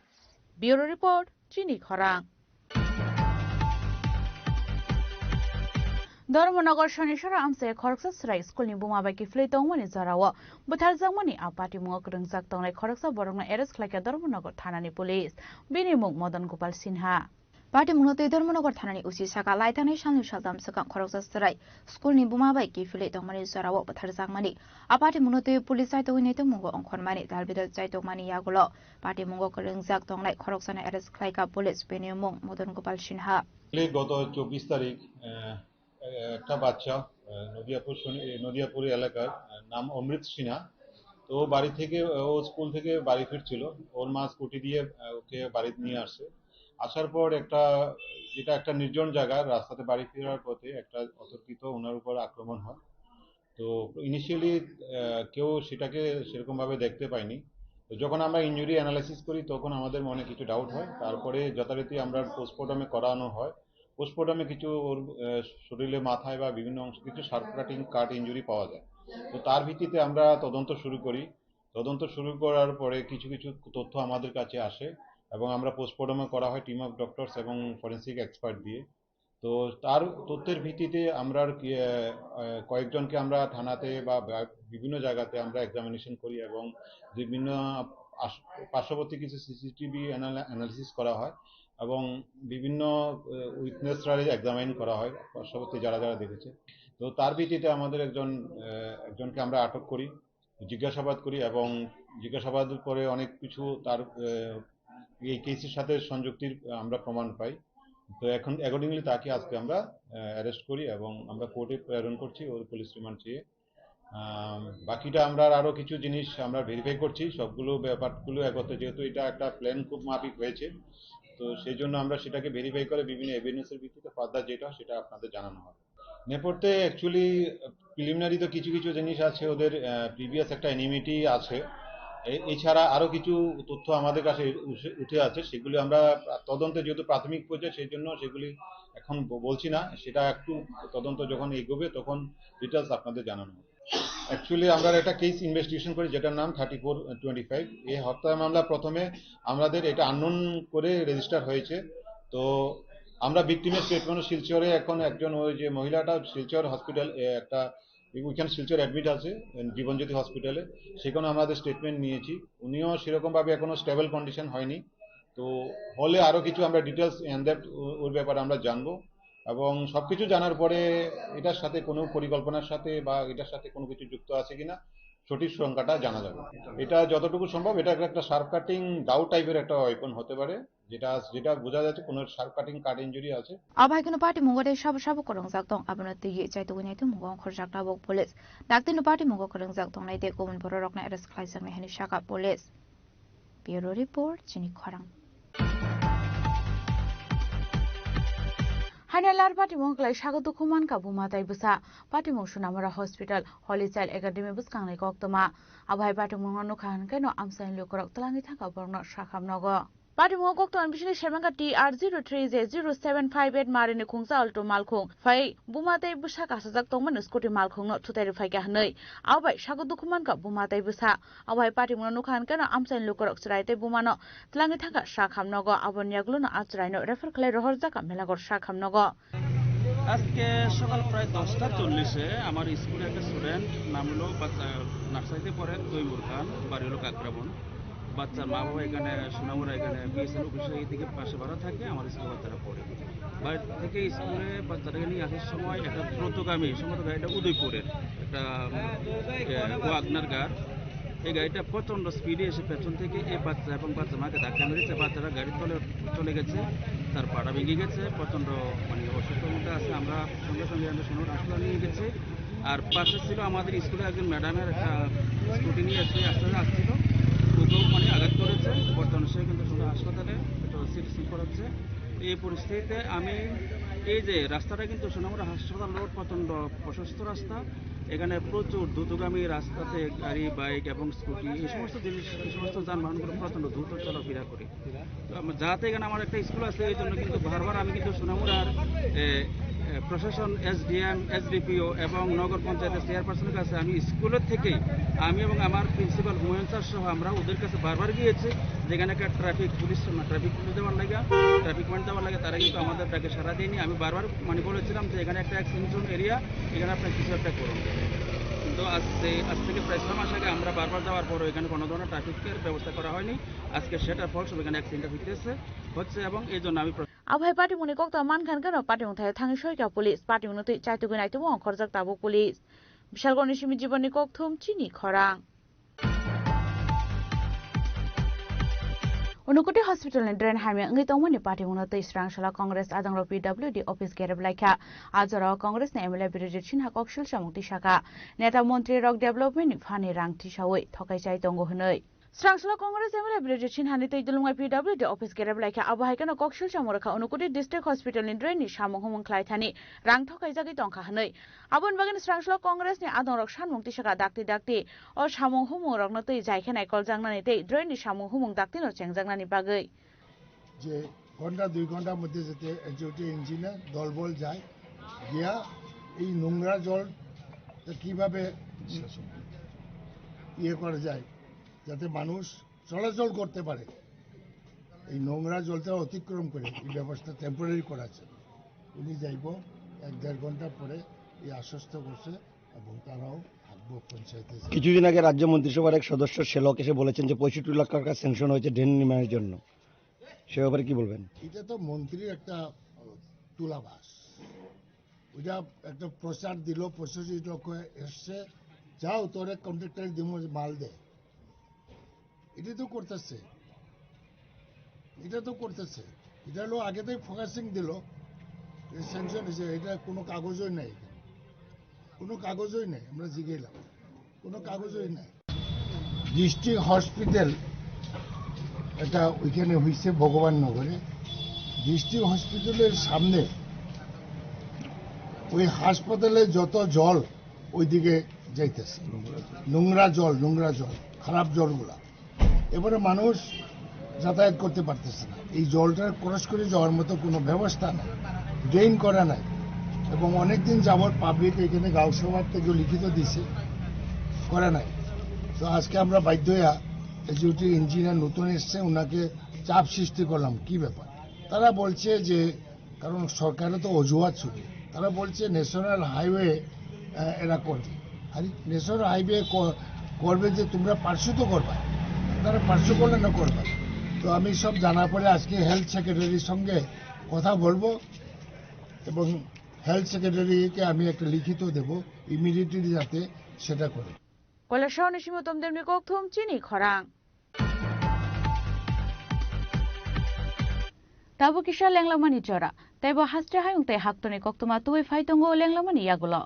Bureau report, Chini Khorang. Dharmanagar Sonisora amse khoroksa chwrai school ni buma bai kiphilwi tongmani jorao butharjakmani a patimungo kwrwngjak tongnai khoroksa borokno arrest khlaikha Dharmanagar thanani police. Bini mung Madan Gopal Sinha. Patimungno twi Dharmanagar thanani O C saka lai thangnai salni saltham swkang khoroksa chwrai school ni buma bai kiphilwi tongmani jorao butharjakmani a patimungno twi police chaitogwi naitukmungo ongkhormani dalbidal chaitokmani yagulo patimungo kwrwngjak tongnai khoroksano arrest khlaikha police, bini mung Madan Gopal Sinha. গত চব্বিশ তারিখ, আহ, একটা বাচ্চা, আহ, নদিয়াপুর শনি-, নদিয়াপুর এলাকার, আহ, নাম অমৃত সিনহা। তো ও বাড়ি থেকে, ও স্কুল থেকে বাড়ি ফিরছিল, ওর মা স্কুটি দিয়ে, আহ, ওকে বাড়িতে নিয়ে আসছে। আসার পর একটা, যেটা একটা নির্জন জায়গা, রাস্তাতে বাড়ি ফেরার পথে একটা অতর্কিত ওনার উপর আক্রমণ হয়। তো ইনিশিয়ালি কেউ সেটাকে সেরকমভাবে দেখতে পায়নি। তো যখন আমরা ইনজুরি অ্যানালাইসিস করি, তখন আমাদের মনে কিছু ডাউট হয়। তারপরে যথারীতি আমরা পোস্টমর্টমে করানো হয়। পোস্টমর্টমে কিছু ওর, আহ, শরীরে, মাথায় বা বিভিন্ন অংশে কিছু শার্প কাটিং কাট ইনজুরি পাওয়া যায়। তো তার ভিত্তিতে আমরা তদন্ত শুরু করি। তদন্ত শুরু করার পরে কিছু কিছু তথ্য আমাদের কাছে আসে এবং আমরা পোস্টমর্টমে করা হয় টিম অফ ডক্টরস এবং ফরেন্সিক এক্সপার্ট দিয়ে। তো তার তথ্যের ভিত্তিতে আমরা আর কি, আহ, আহ, কয়েকজনকে আমরা থানাতে বা বা বিভিন্ন জায়গাতে আমরা এক্সামিনেশন করি এবং বিভিন্ন আশ-, পার্শ্ববর্তী কিছু সিসিটিভি অ্যানালা-, অ্যানালিসিস করা হয় এবং বিভিন্ন, আহ, উইটনেসরারে এক্সামাইন করা হয়, পার্শ্ববর্তী যারা যারা দেখেছে। তো তার ভিত্তিতে আমাদের একজন, আহ, একজনকে আমরা আটক করি, জিজ্ঞাসাবাদ করি এবং জিজ্ঞাসাবাদের পরে অনেক কিছু তার, আহ, এই কেসের সাথে সংযুক্তির আমরা প্রমাণ পাই। তো এখন অ্যাকর্ডিংলি তাকে আজকে আমরা, আহ, অ্যারেস্ট করি এবং আমরা কোর্টে প্রেরণ করছি ওর পুলিশ রিমান্ড চেয়ে। আহ, বাকিটা আমরা আরো কিছু জিনিস আমরা ভেরিফাই করছি, সবগুলো ব্যাপারগুলো একত্রে, যেহেতু এটা একটা প্ল্যান খুব মাফিক হয়েছে, তো সেই জন্য আমরা সেটাকে ভেরিফাই করে বিভিন্ন এভিডেন্সের ভিত্তিতে ফার্দার যেটা হয় সেটা আপনাদের জানানো হবে। নেপথ্যে অ্যাকচুয়ালি প্রিলিমিনারি তো কিছু কিছু জিনিস আছে, ওদের, আহ, প্রিভিয়াস একটা এনিমিটি আছে। এ-, এছাড়া আরো কিছু তথ্য আমাদের কাছে উঠে, উঠে আছে, সেগুলি আমরা তদন্তে যেহেতু প্রাথমিক পর্যায়ে, সেই জন্য সেগুলি এখন ব-, বলছি না। সেটা একটু তদন্ত যখন এগোবে তখন ডিটেলস আপনাদের জানানো হবে। অ্যাকচুয়ালি আমরা একটা কেস ইনভেস্টিগেশন করি যেটার নাম থার্টি ফোর টোয়েন্টি ফাইভ। এই হত্যা মামলা প্রথমে আমাদের এটা আননোন করে রেজিস্টার হয়েছে। তো আমরা ভিকটিমের স্টেটমেন্ট শিলচরে এখন একজন ওই যে মহিলাটা শিলচর হসপিটাল, এ, একটা ওইখানে শিলচর অ্যাডমিট আছে, এ, জীবনজ্যোতি হসপিটালে, সেখানে আমাদের স্টেটমেন্ট নিয়েছি। উনিও সেরকমভাবে এখনো স্টেবল কন্ডিশন হয়নি। তো হলে আরো কিছু আমরা ডিটেলস এন্ড দ্যাট ওর ব্যাপারে আমরা জানবো এবং সবকিছু জানার পরে এটার সাথে কোনো পরিকল্পনার সাথে বা এটার সাথে কোনো কিছু যুক্ত আছে কিনা সঠিক সংখ্যাটা জানা যাবে। এটা যতটুকু সম্ভব এটা একটা, একটা শার্প কাটিং দাও টাইপের একটা ওয়েপন হতে পারে, যেটা, যেটা বোঝা যাচ্ছে কোনো শার্প কাটিং কাট ইঞ্জুরি আছে। Abai kunu party mungo de sabo sabo korong jak tong, abono twi chai tugui nai tong mungo khorjak tabuk police. Dakti no party mungo korong jak tong nai de kubun borok rok no arrest khlai jak nai hani saka police. Bureau Report, Chini Khorang. Haino lar patimung kwlai sago dukhu mankha buma tai bwsa. Patimung Sunamura Hospital, Holy Child Academy bwskangni koktwma. Abo hai patimungno nukha hwnkhe no amchaini lukurok twlangwi thangkha borokno sakham nogo. Patimung koktwma bisingni semangkha T R zero three J zero seven five eight marini khungsa Alto malkhung. Phai buma tei bwsa kasajak tongmani scooty malkhungno thutai rwphaikha hwnwi. Abo bai sago dukhu mankha buma tei bwsa. Abo hai patimungno nukha hwnkhe no amchaini lukurok chwrai tei bumano twlangwi thangkha sakham nogo, aboni yagulono a chwraino refer khlai rohorjakha Melagor sakham nogo. আজকে সকাল প্রায় দশটা চল্লিশে আমার স্কুলে একটা স্টুডেন্ট, নাম হলো বাচ্চা, নার্সারিতে পড়ে, তৈমুর খান, বাড়ি হলো কাকরাবন। বাচ্চার মা বাবা এখানে সোনামুড়া, এখানে বিএসএন অফিসের এইদিকে পাশে ভাড়া থাকে, আমার স্কুলে বাচ্চারা পড়ে। বাড়ি থেকে স্কুলে বাচ্চাটাকে নিয়ে আসার সময় একটা দ্রুতগামী, সম্ভবত গাড়িটা উদয়পুরের একটা, উম, এ, ওয়াগনার কার, এই গাড়িটা প্রচণ্ড স্পিডে এসে পেছন থেকে এই বাচ্চা এবং বাচ্চা মাকে ধাক্কা মেরেছে। বাচ্চারা গাড়ির তলে চলে গেছে, তার পাটা ভেঙে গেছে, প্রচণ্ড মানে অসুস্থ অবস্থা আছে। আমরা সঙ্গে সঙ্গে আমরা সোনামুড়া হাসপাতালে নিয়ে গেছি। আর পাশে ছিল আমাদের স্কুলে একজন ম্যাডামের একটা স্কুটি নিয়ে এসে আস্তে আস্তে আসছিল, ওকেও মানে আঘাত করেছে। বর্তমানে সে কিন্তু সোনামুড়া হাসপাতালে একটু সিটি স্ক্যান করাচ্ছে। এই পরিস্থিতিতে আমি এই যে রাস্তাটা কিন্তু সোনামুড়া হাসপাতাল রোড প্রচণ্ড প্রশস্ত রাস্তা, এখানে প্রচুর দ্রুতগামী রাস্তাতে গাড়ি, বাইক এবং স্কুটি, এই সমস্ত জিনিস, এই সমস্ত যানবাহনগুলো প্রচণ্ড দ্রুত চলাফেরা করে। তো আমার, যাতে এখানে আমার একটা স্কুল আছে, এই জন্য কিন্তু বারবার আমি কিন্তু সোনামুড়ার, এ, এ, প্রশাসন, এসডিএম, এসডিপিও এবং নগর পঞ্চায়েতের চেয়ারপারসনের কাছে আমি স্কুলের থেকেই, আমি এবং আমার প্রিন্সিপাল হুমায়ুন স্যার সহ আমরা ওদের কাছে বারবার গিয়েছি, যেখানে একটা ট্রাফিক পুলিশ, ট্রাফিক পুলিশ দেওয়ার লাগে, ট্রাফিক পয়েন্ট দেওয়ার লাগে, তারা কিন্তু আমাদের ডাকে সাড়া দেয়নি। আমি বারবার মানে বলেছিলাম যে এখানে একটা অ্যাক্সিডেন্ট জোন এরিয়া, এখানে আপনার কিছু একটা করুন। কিন্তু আজ, আজ থেকে প্রায় ছয় মাস আগে আমরা বারবার যাওয়ার পরও এখানে কোনো ধরনের ট্রাফিকের ব্যবস্থা করা হয়নি। আজকে সেটার ফলস্বরূপ এখানে অ্যাক্সিডেন্ট হইতেছে, হচ্ছে এবং এই জন্য আমি প্র- Abo hai patimungni koktwma mankha hwnkhe no patimung thaio thangwi soikha police, patimungno twi chaitugwi naitugwi ongkhorjak tabuk police. Bishalgorni simi Jibonni Kokthum, Chini Khorang. Unukoti hospital ni drain hamya wngwi tongmani patimungno twi Srangsala Congress adongrok P W D office gerep laikha. A jorao Congress ni M L A Birojit Sinha koksil chamung tisakha. Neta montri rok development ni phani rang tisawi thokai chai tongo hwnwi. Srangsala Congress M L A Birojit Sinha ni twi dulumnai P W D office gerep laikha. Abo hai kheno koksil chamung rwkha Unukoti District Hospital ni drain ni samung humung khlai thani rang thokai jagwi tongkha hwnwi. Aboni bagwi Srangsala Congress ni adongrok sanmung tisakha dakti dakti. O samung humung rokno twi jai khe naikol jaknani tei drain ni samung humung dakti no chengjaknani bagwi. যে ঘন্টা দুই ঘন্টার মধ্যে যাতে executive engineer দলবল যায়, গিয়া এই নোংরা জল কিভাবে ইয়ে করা যায়, যাতে মানুষ চলাচল করতে পারে, এই নোংরা জলটা অতিক্রম করে এই ব্যবস্থা টেম্পোরারি করা আছে। উনি যাইব এক দেড় ঘন্টা পরে এই আশ্বস্ত করছে এবং তারাও কিছুদিন আগে রাজ্য মন্ত্রিসভার এক সদস্য শ্যালক এসে বলেছেন যে পঁয়ষট্টি লাখ টাকা স্যাংশন হয়েছে ড্রেন নির্মাণের জন্য, সে ব্যাপারে কি বলবেন? এটা তো মন্ত্রীর একটা তুলাবাস, ওইটা একটা প্রচার দিল, পঁচিশ লক্ষ এসছে, যাও তোরে কন্ট্রাক্টর দিব, মাল দে। এটা তো করতেছে, এটা তো করতেছে। এটা হলো আগে থেকে ফোকাসিং দিল, স্যাংশন হয়েছে, এটা কোনো কাগজই নাই এখানে, কোনো কাগজই নাই। আমরা জিগেলাম, কোনো কাগজই নাই। ডিস্ট্রিক্ট হসপিটাল এটা ওইখানে হয়েছে ভগবান নগরে। ডিস্ট্রিক্ট হসপিটালের সামনে ওই হাসপাতালে যত জল ওইদিকে যাইতেছে, নোংরা জল, নোংরা জল, খারাপ জলগুলা। এবারে মানুষ যাতায়াত করতে পারতেছে না, এই জলটা ক্রস করে যাওয়ার মতো কোনো ব্যবস্থা নাই, ড্রেন করা নাই। এবং অনেকদিন যাবৎ পাবলিক এখানে গাঁও সভার থেকে লিখিত দিছে, করা নাই। তো আজকে আমরা বাধ্য হইয়া এক্সিকিউটিভ ইঞ্জিনিয়ার নতুন এসছে, ওনাকে চাপ সৃষ্টি করলাম, কি ব্যাপার। তারা বলছে যে কারণ সরকারও তো অজুহাত শুধু। তারা বলছে ন্যাশনাল হাইওয়ে, আহ, এরা করবে। আরে ন্যাশনাল হাইওয়ে ক-, করবে যে তোমরা পার্সু তো করবা, তারা পার্সু করলে না করবা। তো আমি সব জানার পরে আজকে হেলথ সেক্রেটারির সঙ্গে কথা বলবো এবং হেলথ সেক্রেটারিকে আমি একটা লিখিত দেব ইমিডিয়েটলি যাতে সেটা করে। Koilashahar ni simi tomdemni kokthum chini khorang. Tabuk kisa lenglamani jora, tei bo haste hayung tei haktorni koktwma tubui phai tongo lenglamani yagulo.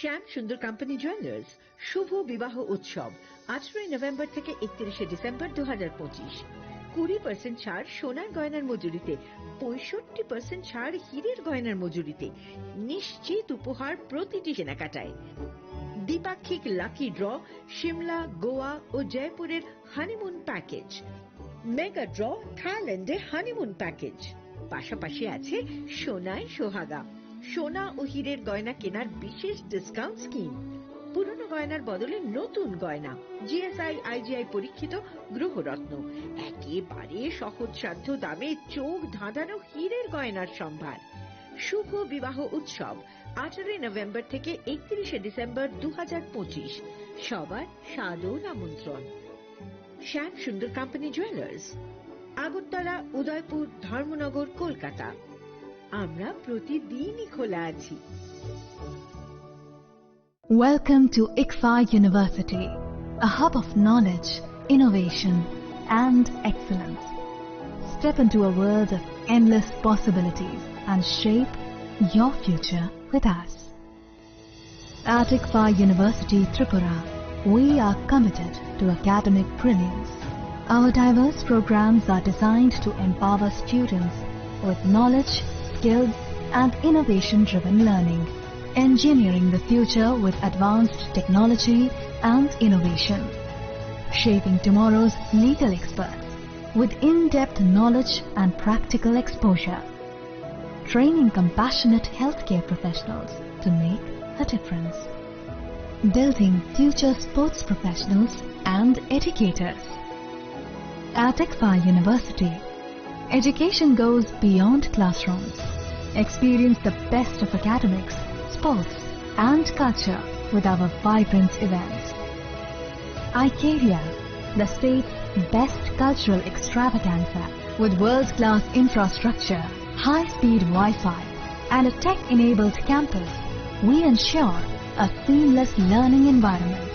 শ্যাম সুন্দর কোম্পানি জুয়েলার্স শুভ বিবাহ উৎসব আঠারোই নভেম্বর থেকে একত্রিশে ডিসেম্বর দু হাজার পঁচিশ। কুড়ি পার্সেন্ট ছাড় সোনার গয়নার মজুরিতে, পঁয়ষট্টি পার্সেন্ট ছাড় হীরের গয়নার মজুরিতে, নিশ্চিত উপহার প্রতিটি কেনাকাটায়। দ্বিপাক্ষিক লাকি ড্র, সিমলা, গোয়া ও জয়পুরের হানিমুন প্যাকেজ। মেগা ড্র, থাইল্যান্ডে হানিমুন প্যাকেজ। পাশাপাশি আছে সোনায় সোহাগা, সোনা ও হীরের গয়না কেনার বিশেষ ডিসকাউন্ট স্কিম। পুরনো গয়নার বদলে নতুন গয়না, জিএসআই আইজিআই পরীক্ষিত গ্রহরত্ন, একেবারে সহজসাধ্য দামে চোখ ধাঁধানো হীরের গয়নার সম্ভার। শুভ বিবাহ উৎসব আঠারোই নভেম্বর থেকে একত্রিশে ডিসেম্বর দু হাজার পঁচিশ। সবার সাদর আমন্ত্রণ। শ্যাম সুন্দর কোম্পানি জুয়েলার্স, আগরতলা, উদয়পুর, ধর্মনগর, কলকাতা। আমরা প্রতিদিনই খোলা আছি। Welcome to ICFAI University, a hub of knowledge, innovation, and excellence. Step into a world of endless possibilities and shape your future with us. At ICFAI University Tripura, we are committed to academic brilliance. Our diverse programs are designed to empower students with knowledge, skills, and innovation-driven learning, engineering the future with advanced technology and innovation, shaping tomorrow's legal experts with in-depth knowledge and practical exposure, training compassionate healthcare professionals to make a difference, building future sports professionals and educators. At ICFAI University, education goes beyond classrooms. Experience the best of academics, sports, and culture with our vibrant events. Icaria, the state's best cultural extravaganza, with world-class infrastructure, high-speed Wi-Fi, and a tech-enabled campus, we ensure a seamless learning environment.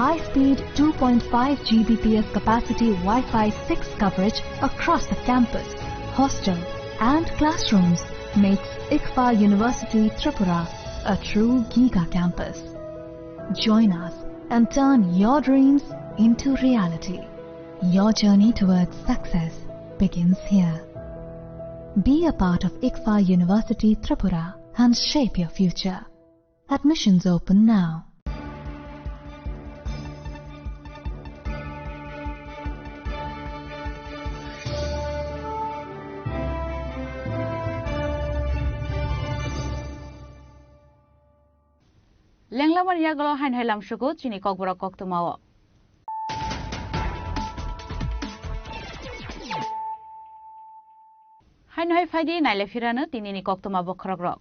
High-speed two point five G B P S capacity Wi-Fi six coverage across the campus, hostel, and classrooms makes ICFA University Tripura a true giga campus. Join us and turn your dreams into reality. Your journey towards success begins here. Be a part of ICFA University Tripura and shape your future. Admissions open now. Lenglamani yagulo haino hai lamsugo chini kokborok koktwmao. Haino hai phaidi naile phirano tinini koktwma bokhorokrok.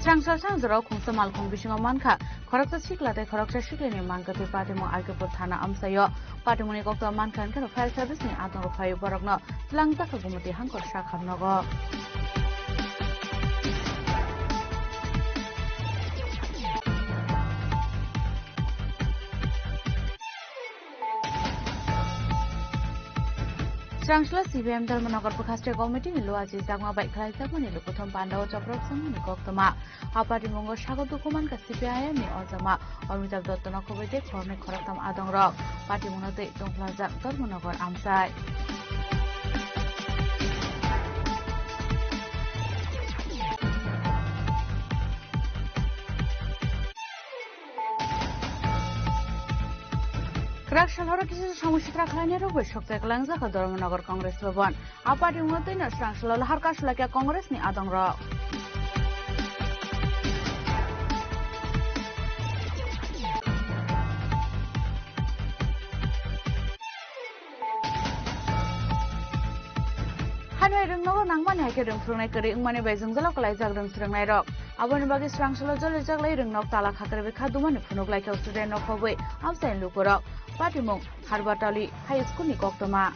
Srangsa sangjorao khungsa malkhung bisingo mankha, khoroksa sikla tei khoroksa siklini mankha tei patimung Aikapur thana amchaio. Patimungni koktwma mankha hwnkhe fire service ni adongrok phaiwi borokno twlangjakha Gumoti hangkor sakhamnogo. Srangsola C P I M Dharmanagar Bwkhaste Committee ni Luachi Chakma bai khlaijakmani lukuthum pandao chopropjakmani koktwma. A patimungo sago dukhu mankha C P I M ni ojama Amitabh Dotto no khoboi tei khoroknwi khoroktham adongrok. Patimungno tei tongphlajak Dharmanagar amchai. Kwrak sal horo kisa samung sitra khlainai rok bai sokchai kwlangjak kha Dharmanagar Congress Bhavan. A party wngno twi no srang salo lahar kasu laikha Congress ni adong rok. Haino rwngnogo nangmani hai khe rwng phwrwngnai kwrwi wngmani bai jwngjalo kwlaijak rwng swrwngnairok. Aboni bagwi swrang salo jolijak lai rwngnok tala khakrwi kha dumani phunuk laikha student rok khobwi amchaini lukurok. Patimung Harbatali High School ni koktwma.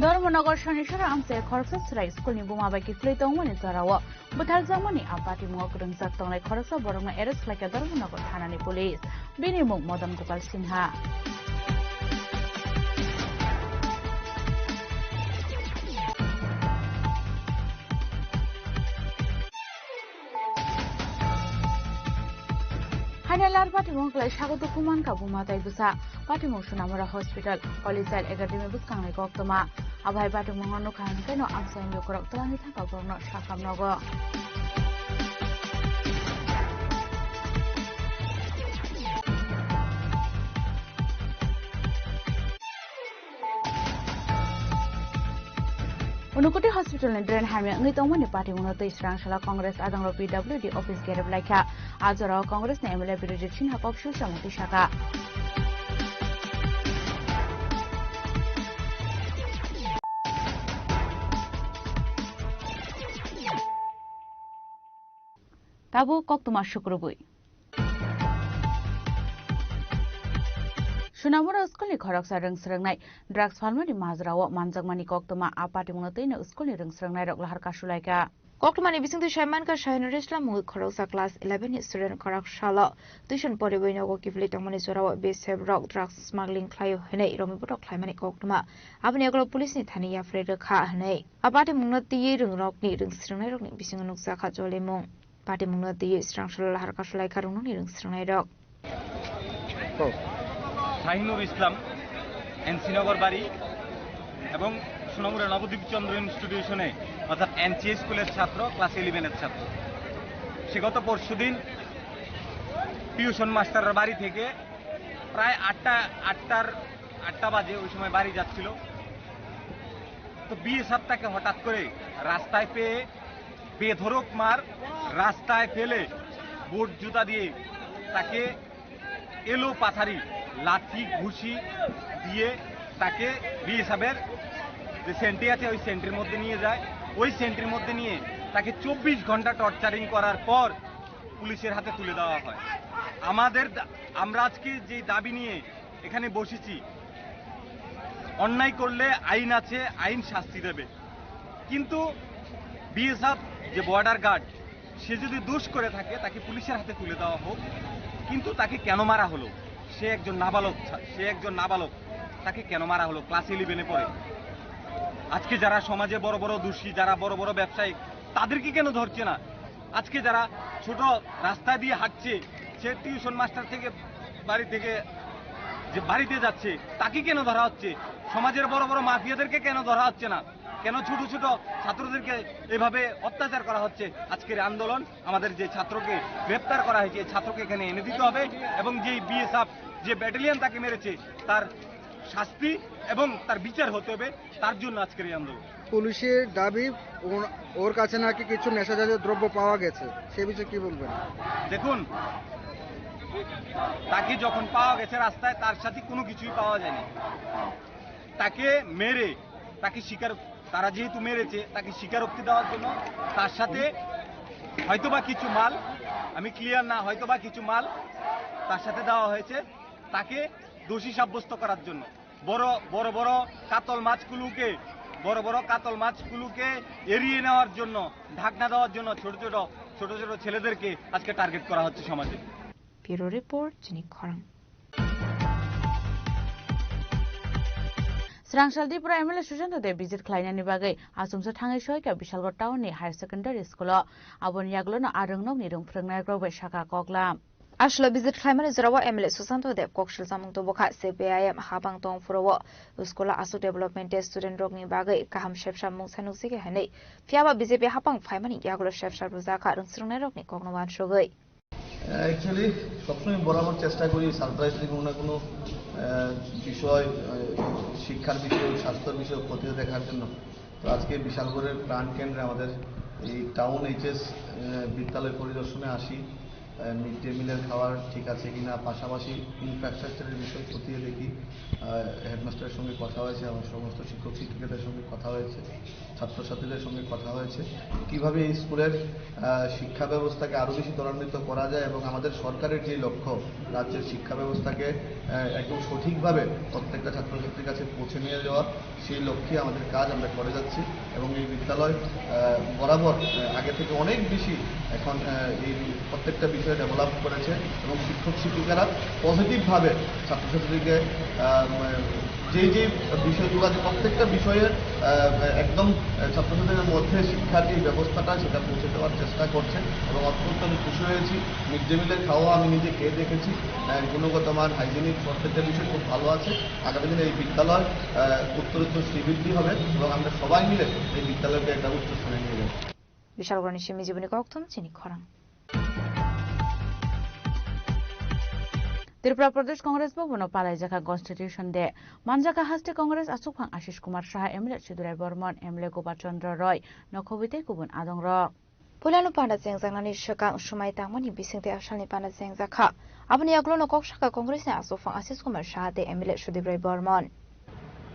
Dharmanagar Soniswara amchai khoroksa chwrai school ni buma bai kiphilwi tongmani jorao butharjakmani a patimungo kwrwngjak tongnai khoroksa borokno arrest khlaikha Dharmanagar thanani police. Bini mung Madan Gopal Sinha. Haino lar patimung kwlai sago dukhu mankha buma tai bwsa. Patimung Sunamura Hospital, Holy Child Academy bwskangnai koktwma. Abo hai patimung no nukha hwnkhe no amchaini lukurok twlangwi thangkha borokno sakam nogo. Unukoti Hospital ni drain hamya wngwi tongmani patimungno twi srang sala Congress adongrok P W D office gerep laikha. A jorao Congress ni M L A Birojit Sinha kok sui samung twi sakha. Tabuk koktwma sukrubwi. Sunamura school ni khoroksa rwng swrwngnai drugs phalmani majrao manjakmani koktwma a patimungno twi no school ni rwng swrwngnairok lahar kasulaikha. Koktwmani bisingtwi sai mankha, Shahinur Islam mungwi khoroksa class eleven ni student khoroksa salo tuition poriwi nogo kiphilwi tongmani jorao B S F rok drugs smuggling khlaio hwnwi romwi botok khlaimani koktwma. Aboni yagulo police ni thani yapharwi rwkha hwnwi a patimungno twiwi rwngrokni rwng swrwngnairokni bisingo nukjakha jolimung. Patimungno twiwi srang salo lahar kasulaikha rwngnokni rwng swrwngnairok. Sahinur Islam, N C Nagar বাড়ি এবং সোনামুড়া নবদ্বীপ চন্দ্র ইনস্টিটিউশনে অর্থাৎ N C স্কুলের ছাত্র, ক্লাস ইলেভেনের ছাত্র। সে গত পরশুদিন টিউশন মাস্টারের বাড়ি থেকে প্রায় আটটা, আটটার, আটটা বাজে ওই সময় বাড়ি যাচ্ছিল। তো বিএসএফ তাকে হঠাৎ করে রাস্তায় পেয়ে বেধড়ক মার রাস্তায় ফেলে বুট জুতা দিয়ে তাকে এলো পাথারি লাথি ঘুষি দিয়ে তাকে বিএসএফের যে সেন্ট্রি আছে ওই সেন্ট্রির মধ্যে নিয়ে যায়। ওই সেন্ট্রির মধ্যে নিয়ে তাকে চব্বিশ ঘন্টা টর্চারিং করার পর পুলিশের হাতে তুলে দেওয়া হয়। আমাদের দা-, আমরা আজকে যে দাবি নিয়ে এখানে বসেছি, অন্যায় করলে আইন আছে, আইন শাস্তি দেবে। কিন্তু বিএসএফ যে বর্ডার গার্ড, সে যদি দোষ করে থাকে, তাকে পুলিশের হাতে তুলে দেওয়া হোক। কিন্তু তাকে কেন মারা হলো? সে একজন নাবালক ছা-, সে একজন নাবালক, তাকে কেন মারা হলো? ক্লাস ইলেভেনে পড়ে। আজকে যারা সমাজে বড় বড় দোষী, যারা বড় বড় ব্যবসায়ী, তাদেরকে কেন ধরছে না? আজকে যারা ছোট রাস্তা দিয়ে হাঁটছে, সে টিউশন মাস্টার থেকে বাড়ি থেকে যে বাড়িতে যাচ্ছে, তাকে কেন ধরা হচ্ছে? সমাজের বড় বড় মাফিয়াদেরকে কেন ধরা হচ্ছে না? কেন ছোট ছোট ছাত্রদেরকে এভাবে অত্যাচার করা হচ্ছে? আজকের আন্দোলন, আমাদের যে ছাত্রকে গ্রেপ্তার করা হয়েছে, এই ছাত্রকে এখানে এনে দিতে হবে এবং যেই বিএসএফ যে ব্যাটালিয়ন তাকে মেরেছে, তার শাস্তি এবং তার বিচার হতে হবে, তার জন্য আজকের এই আন্দোলন। পুলিশের দাবি ওন-, ওর কাছে নাকি কিছু নেশাজাতীয় দ্রব্য পাওয়া গেছে, সে বিষয়ে কি বলবেন? দেখুন, তাকে যখন পাওয়া গেছে রাস্তায়, তার সাথে কোনো কিছুই পাওয়া যায়নি। তাকে মেরে, তাকে স্বীকার, তারা যেহেতু মেরেছে, তাকে স্বীকারোক্তি দেওয়ার জন্য, তার সাথে হয়তোবা কিছু মাল, আমি ক্লিয়ার না, হয়তোবা কিছু মাল তার সাথে দেওয়া হয়েছে, তাকে দোষী সাব্যস্ত করার জন্য। বড়, বড় বড় কাতল মাছগুলোকে, বড় বড় কাতল মাছগুলোকে এড়িয়ে নেওয়ার জন্য, ঢাকনা দেওয়ার জন্য ছোট ছোট, ছোট ছোট ছেলেদেরকে আজকে টার্গেট করা হচ্ছে সমাজে। Bureau Report, Chini Khorang. Srangsaldi pura M L A Sushanta Deb visit khlainani bagwi achomsa thangwi soika Bishalgarh town ni higher secondary school o. Aboni yagulo no a rwngnokni rwng phrwngnairok bai sakha koklam. Aswk visit khlaimani jorao M L A Sushanta Deb kok silchamung tubu kha. C P I M habang tong phurao school o aswk development tei student rokni bagwi kaham sepsa mungsa nukjagwi hinwi. Phiyaba B J P habang phaimani yagulo sepsa rwjakha rwngsrwngnairokni kokno uansugwi. Actually, সবসময় বরাবর চেষ্টা করি সারপ্রাইজিং কোনো না কোনো, আহ, বিষয়, আহ, শিক্ষার বিষয়, স্বাস্থ্যর বিষয় খতিয়ে দেখার জন্য। তো আজকে বিশালগড়ের প্রাণকেন্দ্রে আমাদের এই টাউন এইচএস, আহ, বিদ্যালয় পরিদর্শনে আসি। আহ, মিড ডে মিলের খাবার ঠিক আছে কিনা, পাশাপাশি ইনফ্রাস্ট্রাকচারের বিষয় খতিয়ে দেখি। আহ, হেডমাস্টারের সঙ্গে কথা হয়েছে, আমার সমস্ত শিক্ষক শিক্ষিকাদের সঙ্গে কথা হয়েছে। ছাত্রছাত্রীদের সঙ্গে কথা হয়েছে, কিভাবে এই স্কুলের, আহ, শিক্ষা ব্যবস্থাকে আরো বেশি ত্বরান্বিত করা যায় এবং আমাদের সরকারের যে লক্ষ্য, রাজ্যের শিক্ষা ব্যবস্থাকে, আহ, একদম সঠিকভাবে প্রত্যেকটা ছাত্রছাত্রীর কাছে পৌঁছে নিয়ে যাওয়ার, সেই লক্ষ্যে আমাদের কাজ আমরা করে যাচ্ছি। এবং এই বিদ্যালয়, আহ, বরাবর, আহ, আগে থেকে অনেক বেশি এখন, আহ, এই প্রত্যেকটা বিষয়ে ডেভেলপ করেছে এবং শিক্ষক শিক্ষিকারা পজিটিভভাবে ছাত্রছাত্রীকে, আহ, যে যে বিষয়গুলো আছে, প্রত্যেকটা বিষয়ে, আহ, একদম, আহ, ছাত্রছাত্রীদের মধ্যে শিক্ষার যে ব্যবস্থাটা, সেটা পৌঁছে দেওয়ার চেষ্টা করছেন এবং অত্যন্ত আমি খুশি হয়েছি। মিড ডে মিলের খাওয়া আমি নিজে খেয়ে দেখেছি, আহ, গুণগত মান, হাইজিনিক প্রত্যেকটা বিষয় খুব ভালো আছে। আগামী দিনে এই বিদ্যালয়, আহ, উত্তরোত্তর শ্রীবৃদ্ধি হবে এবং আমরা সবাই মিলে এই বিদ্যালয়কে একটা উচ্চ স্থানে নিয়ে যাব। Bishalgarhni simi jiboni kokthum chini khorang. Tripura Pradesh Congress Bhavan o palaijakha Constitution Day. Manjakha haste Congress achukphang Ashish Kumar Saha, M L A Sidurai Bormon, M L A Gopa Chandra Roy, nokhobwi tei kubun adongrok. Puilano panda chengjaknani swkang swmai tangmani bisingtwi asalni panda chengjakha. Aboni yagulono kok sakha Congressni achukphang Ashish Kumar Saha tei M L A Sudip Roy Bormon.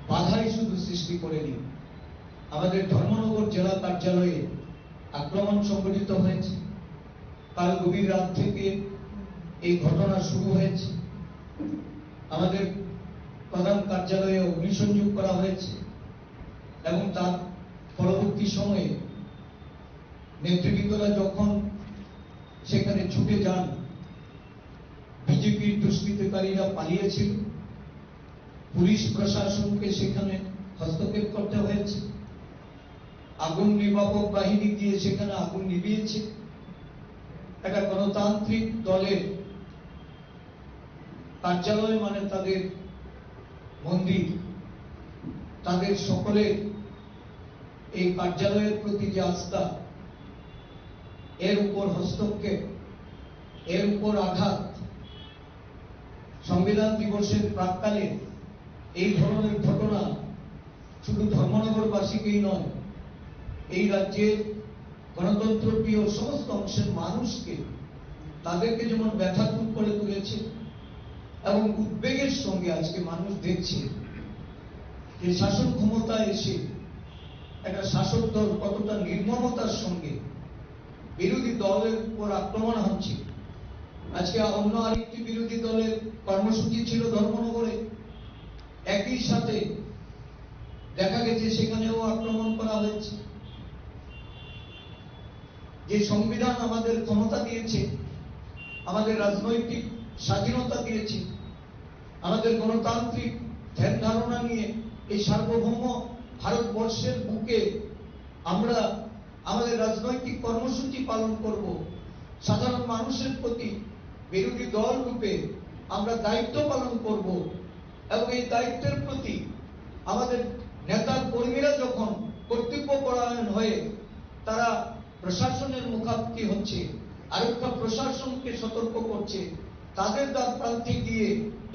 বাধাই শুধু সৃষ্টি করেনি। আমাদের ধর্মনগর জেলা কার্যালয়ে আক্রমণ সংঘটিত হয়েছে। কাল গভীর রাত থেকে এই ঘটনা শুরু হয়েছে। আমাদের প্রধান কার্যালয়ে অগ্নিসংযোগ করা হয়েছে এবং তার পরবর্তী সময়ে নেতৃবৃন্দরা যখন সেখানে ছুটে যান, বিজেপির দুষ্কৃতকারীরা পালিয়েছিল। পুলিশ প্রশাসনকে সেখানে হস্তক্ষেপ করতে হয়েছে। আগুন নির্বাপক বাহিনী গিয়ে সেখানে আগুন নিভিয়েছে। একটা গণতান্ত্রিক দলের কার্যালয় মানে তাদের মন্দির, তাদের সকলের এই কার্যালয়ের প্রতি যে আস্থা, এর উপর হস্তক্ষেপ, এর উপর আঘাত। সংবিধান দিবসের প্রাক্কালে এই ধরনের ঘটনা শুধু ধর্মনগরবাসীকেই নয়, এই রাজ্যের গণতন্ত্রপ্রিয় সমস্ত অংশের মানুষকে, তাদেরকে যেমন ব্যথাতুর করে তুলেছে এবং উদ্বেগের সঙ্গে আজকে মানুষ দেখছে যে শাসন ক্ষমতায় এসে একটা শাসক দল কতটা নির্মমতার সঙ্গে বিরোধী দলের উপর আক্রমণ হচ্ছে। আজকে অন্য আরেকটি বিরোধী দলের কর্মসূচি ছিল ধর্মনগরে, একই সাথে দেখা গেছে সেখানেও আক্রমণ করা হয়েছে। যে সংবিধান আমাদের ক্ষমতা দিয়েছে, আমাদের রাজনৈতিক স্বাধীনতা দিয়েছে, আমাদের গণতান্ত্রিক ধ্যান ধারণা নিয়ে এই সার্বভৌম ভারতবর্ষের বুকে আমরা আমাদের রাজনৈতিক কর্মসূচি পালন করব, সাধারণ মানুষের প্রতি বিরোধী দল রূপে আমরা দায়িত্ব পালন করব এবং এই দায়িত্বের প্রতি আমাদের নেতা কর্মীরা যখন কর্তব্য পরায়ণ হয়ে তারা প্রশাসনের মুখাপেক্ষি হচ্ছে, আরক্ষা প্রশাসনকে সতর্ক করছে, তাদের দ্বার প্রান্তে গিয়ে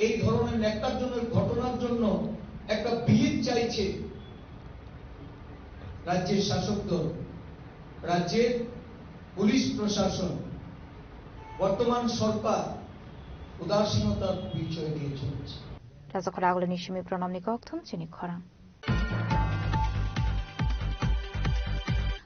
এই ধরনের ন্যাক্কারজনক ঘটনার জন্য একটা বিহিত চাইছে রাজ্যের শাসক দল, রাজ্যের পুলিশ প্রশাসন, বর্তমান সরকার উদাসীনতার পরিচয় দিয়ে চলেছে। Rajakhor agulini simi pronomni kokthum chini khorang.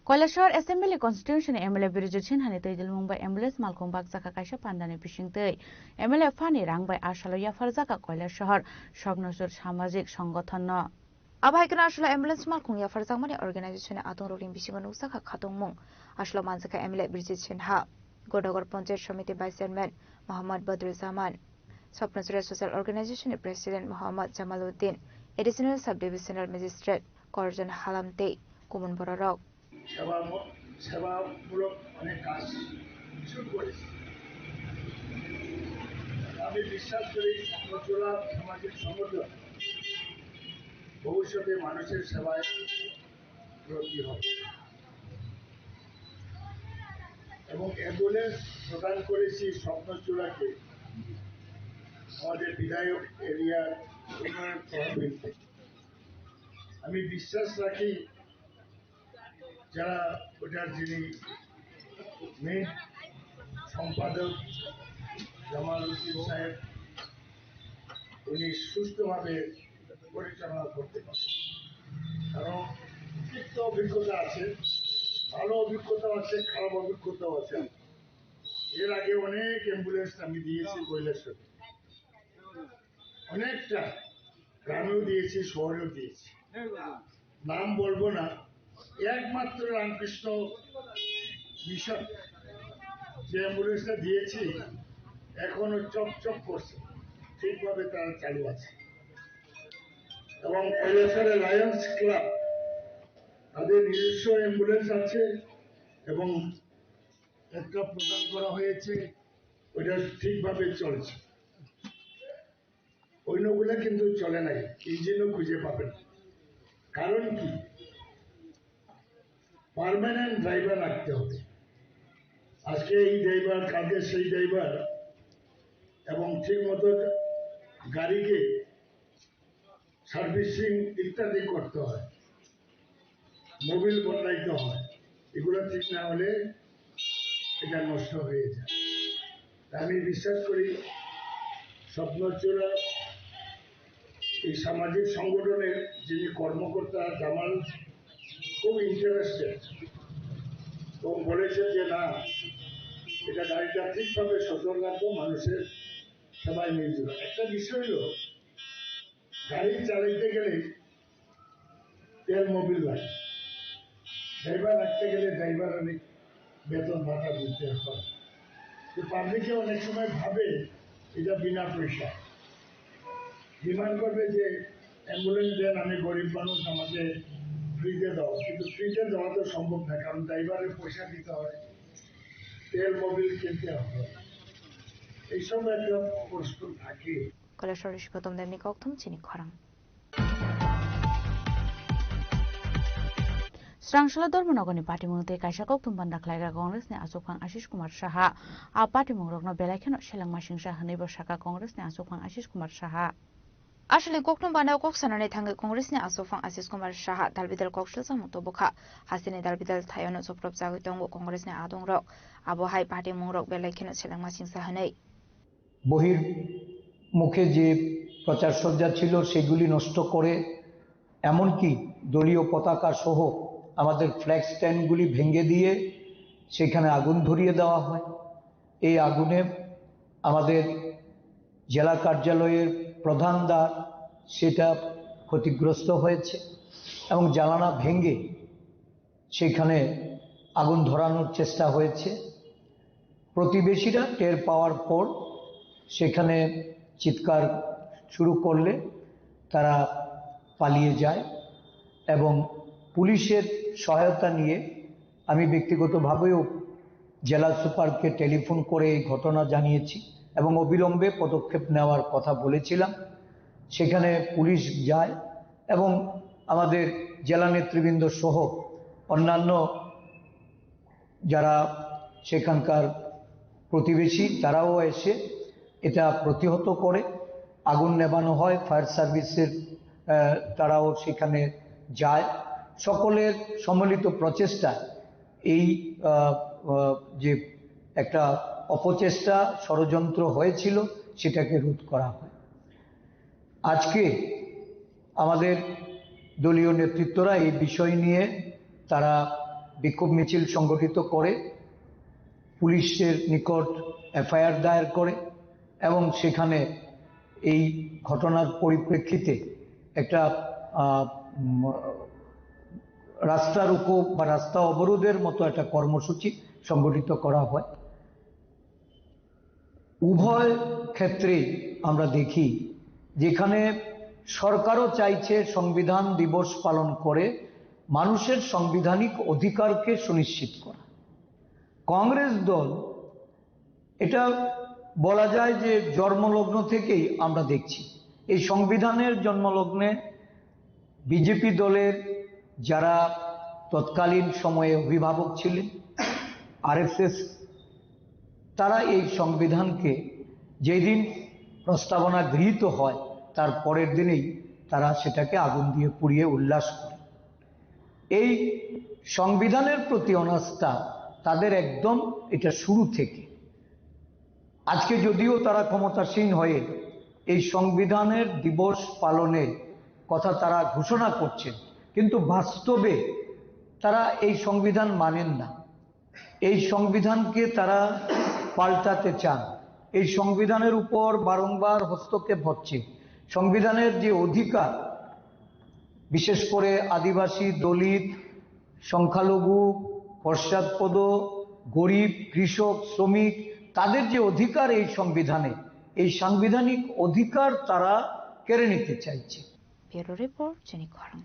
Koilashahar Assembly Constituency ni M L A Birjit Sinha ni twi dilmung bai ambulance malkhung bakjakha kaisa pandani bisingtwi. M L A phani rang bai asalo yapharjakha Koilashahar Soknosur Samajik Songothon no. Abo hai kheno asalo ambulance malkhung yapharjakmani organization ni atung rokni bisingo nukjakha khatungmung. Asalo manjakha M L A Birjit Sinha, Godagar Panchayat Samiti Vice Chairman Mohammad Badruzzaman, Sopnachura Social Organization ni President Mohammad Jamaluddin, Additional Sub Divisional Magistrate Korjon Halam tei kubun bororok. সেবা সেবামূলক অনেক কাজ শুরু করেছি। আমি বিশ্বাস করি নজরুল সামাজিক সংগঠন ভবিষ্যতে মানুষের সেবায় ব্রতী হবে এবং অ্যাম্বুলেন্স প্রদান করেছি স্বপ্নচূড়াকে, আমাদের বিধায়ক এরিয়ার উন্নয়ন তহবিল থেকে। আমি বিশ্বাস রাখি যারা ওটার যিনি মেইন সম্পাদক জামাল উদ্দিন সাহেব, উনি সুষ্ঠুভাবে পরিচালনা করতে পারেন, কারণ অতিরিক্ত অভিজ্ঞতা আছে, ভালো অভিজ্ঞতাও আছে, খারাপ অভিজ্ঞতাও আছে। এর আগে অনেক অ্যাম্বুলেন্স আমি দিয়েছি কৈলাসহরে, অনেকটা গ্রামেও দিয়েছি, শহরেও দিয়েছি। নাম বলবো না, একমাত্র রামকৃষ্ণ মিশন যে অ্যাম্বুলেন্সটা দিয়েছি, এখনো চকচক করছে, ঠিকভাবে তারা চালু আছে। এবং কৈলাসহরে লায়ন্স ক্লাব, তাদের নিজস্ব অ্যাম্বুলেন্স আছে এবং একটা প্রদান করা হয়েছে, ওটা ঠিকভাবে চলছে। অন্যগুলো কিন্তু চলে নাই, ইঞ্জিনও খুঁজে পাবেন। কারণ কি? পার্মানেন্ট ড্রাইভার রাখতে হবে। আজকে এই ড্রাইভার, কালকে সেই ড্রাইভার, এবং ঠিক মতো গাড়িকে সার্ভিসিং ইত্যাদি করতে হয়, মোবিল বদলাইতে হয়। এগুলো ঠিক না হলে এটা নষ্ট হয়ে যায়। আমি বিশ্বাস করি স্বপ্নচূড়া এই সামাজিক সংগঠনের যিনি কর্মকর্তা জামাল খুব ইন্টারেস্টেড এবং বলেছে যে না, এটা গাড়িটা ঠিকভাবে সচল রাখবো, মানুষের সেবায় নিয়োজিত। একটা বিষয় হলো গাড়ি চালাইতে গেলে তেল মোবিল লাগে, ড্রাইভার রাখতে গেলে ড্রাইভারের বেতন ভাতা দিতে হয়। তো পাবলিকে অনেক সময় ভাবে এটা বিনা পয়সা, ডিমান্ড করবে যে অ্যাম্বুলেন্স দেন, আমি গরিব মানুষ, আমাকে ফ্রিতে দাও, কিন্তু ফ্রিতে দেওয়া তো সম্ভব না, কারণ ড্রাইভারের পয়সা দিতে হয়, তেল মোবিল কিনতে হয়, এইসব একটা প্রশ্ন থাকে। Koilashahar Shibotom Demni kokthum chini khorang. Srangsala Dharmanagorni patimung tei kaisa kokthum banda khlaigra Congressni achukphang Ashish Kumar Saha. A patimung rokno belai kheno selengma singsa hwnwibo sakha Congressni achukphang Ashish Kumar Saha. Aswkni kokthum banda kok sanani thangwi Congressni achukphang Ashish Kumar Saha dalbidal kok silsamung tubukha. Hasteni dalbidal thaiono chopropjagwi tongo Congressni adongrok. Abo hai patimung rok belai kheno selengma singsa hwnwi. বহির্মুখে যে প্রচার সজ্জা ছিল, সেগুলি নষ্ট করে এমনকি দলীয় পতাকা সহ আমাদের ফ্ল্যাগ স্ট্যান্ডগুলি ভেঙে দিয়ে সেখানে আগুন ধরিয়ে দেওয়া হয়। এই আগুনে আমাদের জেলা কার্যালয়ের প্রধান দ্বার, সেটা ক্ষতিগ্রস্ত হয়েছে এবং জানালা ভেঙে সেখানে আগুন ধরানোর চেষ্টা হয়েছে। প্রতিবেশীরা টের পাওয়ার পর সেখানে চিৎকার শুরু করলে তারা পালিয়ে যায় এবং পুলিশের সহায়তা নিয়ে আমি ব্যক্তিগতভাবেও জেলা সুপারকে টেলিফোন করে এই ঘটনা জানিয়েছি এবং অবিলম্বে পদক্ষেপ নেওয়ার কথা বলেছিলাম। সেখানে পুলিশ যায় এবং আমাদের জেলা নেতৃবৃন্দ সহ অন্যান্য যারা সেখানকার প্রতিবেশী, তারাও এসে এটা প্রতিহত করে। আগুন নেভানো হয়, ফায়ার সার্ভিসের, আহ, তারাও সেখানে যায়। সকলের সম্মিলিত প্রচেষ্টা এই, আহ, আহ, যে একটা অপচেষ্টা, ষড়যন্ত্র হয়েছিল, সেটাকে রোধ করা হয়। আজকে আমাদের দলীয় নেতৃত্বরা এই বিষয় নিয়ে তারা বিক্ষোভ মিছিল সংগঠিত করে, পুলিশের নিকট এফআইআর দায়ের করে এবং সেখানে এই ঘটনার পরিপ্রেক্ষিতে একটা, আহ, উম, রাস্তা রোকো বা রাস্তা অবরোধের মতো একটা কর্মসূচি সংগঠিত করা হয়। উভয় ক্ষেত্রেই আমরা দেখি যেখানে সরকারও চাইছে সংবিধান দিবস পালন করে মানুষের সাংবিধানিক অধিকারকে সুনিশ্চিত করা। কংগ্রেস দল, এটা বলা যায় যে জন্মলগ্ন থেকেই আমরা দেখছি এই সংবিধানের জন্মলগ্নে বিজেপি দলের যারা তৎকালীন সময়ে অভিভাবক ছিলেন, আরএসএস, তারা এই সংবিধানকে যেদিন প্রস্তাবনা গৃহীত হয়, তার পরের দিনেই তারা সেটাকে আগুন দিয়ে পুড়িয়ে উল্লাস করে। এই সংবিধানের প্রতি অনাস্থা তাদের একদম এটা শুরু থেকে। আজকে যদিও তারা ক্ষমতাসীন হয়ে এই সংবিধানের দিবস পালনের কথা তারা ঘোষণা করছেন, কিন্তু বাস্তবে তারা এই সংবিধান মানেন না। এই সংবিধানকে তারা পাল্টাতে চান। এই সংবিধানের উপর বারংবার হস্তক্ষেপ হচ্ছে। সংবিধানের যে অধিকার, বিশেষ করে আদিবাসী, দলিত, সংখ্যালঘু, পশ্চাৎপদ, গরিব, কৃষক, শ্রমিক, তাদের যে অধিকার এই সংবিধানে, এই সাংবিধানিক অধিকার তারা কেড়ে নিতে চাইছে। Bureau Report, Chini Khorang.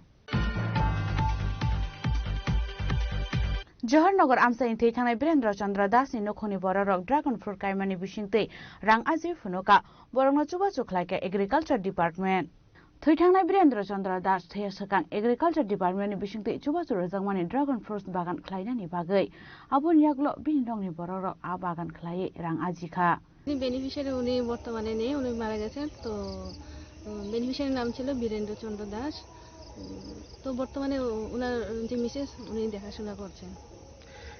Johornagar amchaini thwi thangnai Birendra Chandra Das ni nukhungni bororok dragon fruit kaimani bisingtwi rang aji phunukha, borokno chubachu khlaikha Agriculture Department. Thwi thangnai Birendra Chandra Das thwiya swkang Agriculture Department ni bisingtwi chubachu rwjakmani dragon fruits bagan khlainani bagwi aboni yagulo bini nokni bororok a bagan khlaiwi rang ajikha. Beneficiary উনি বর্তমানে নেই, উনি মারা গেছেন। তো, উম, বেনিফিশিয়ারির নাম ছিল বীরেন্দ্র চন্দ্র দাস। উম, তো বর্তমানে উ-, উনার যে মিসেস, উনি দেখাশোনা করছেন।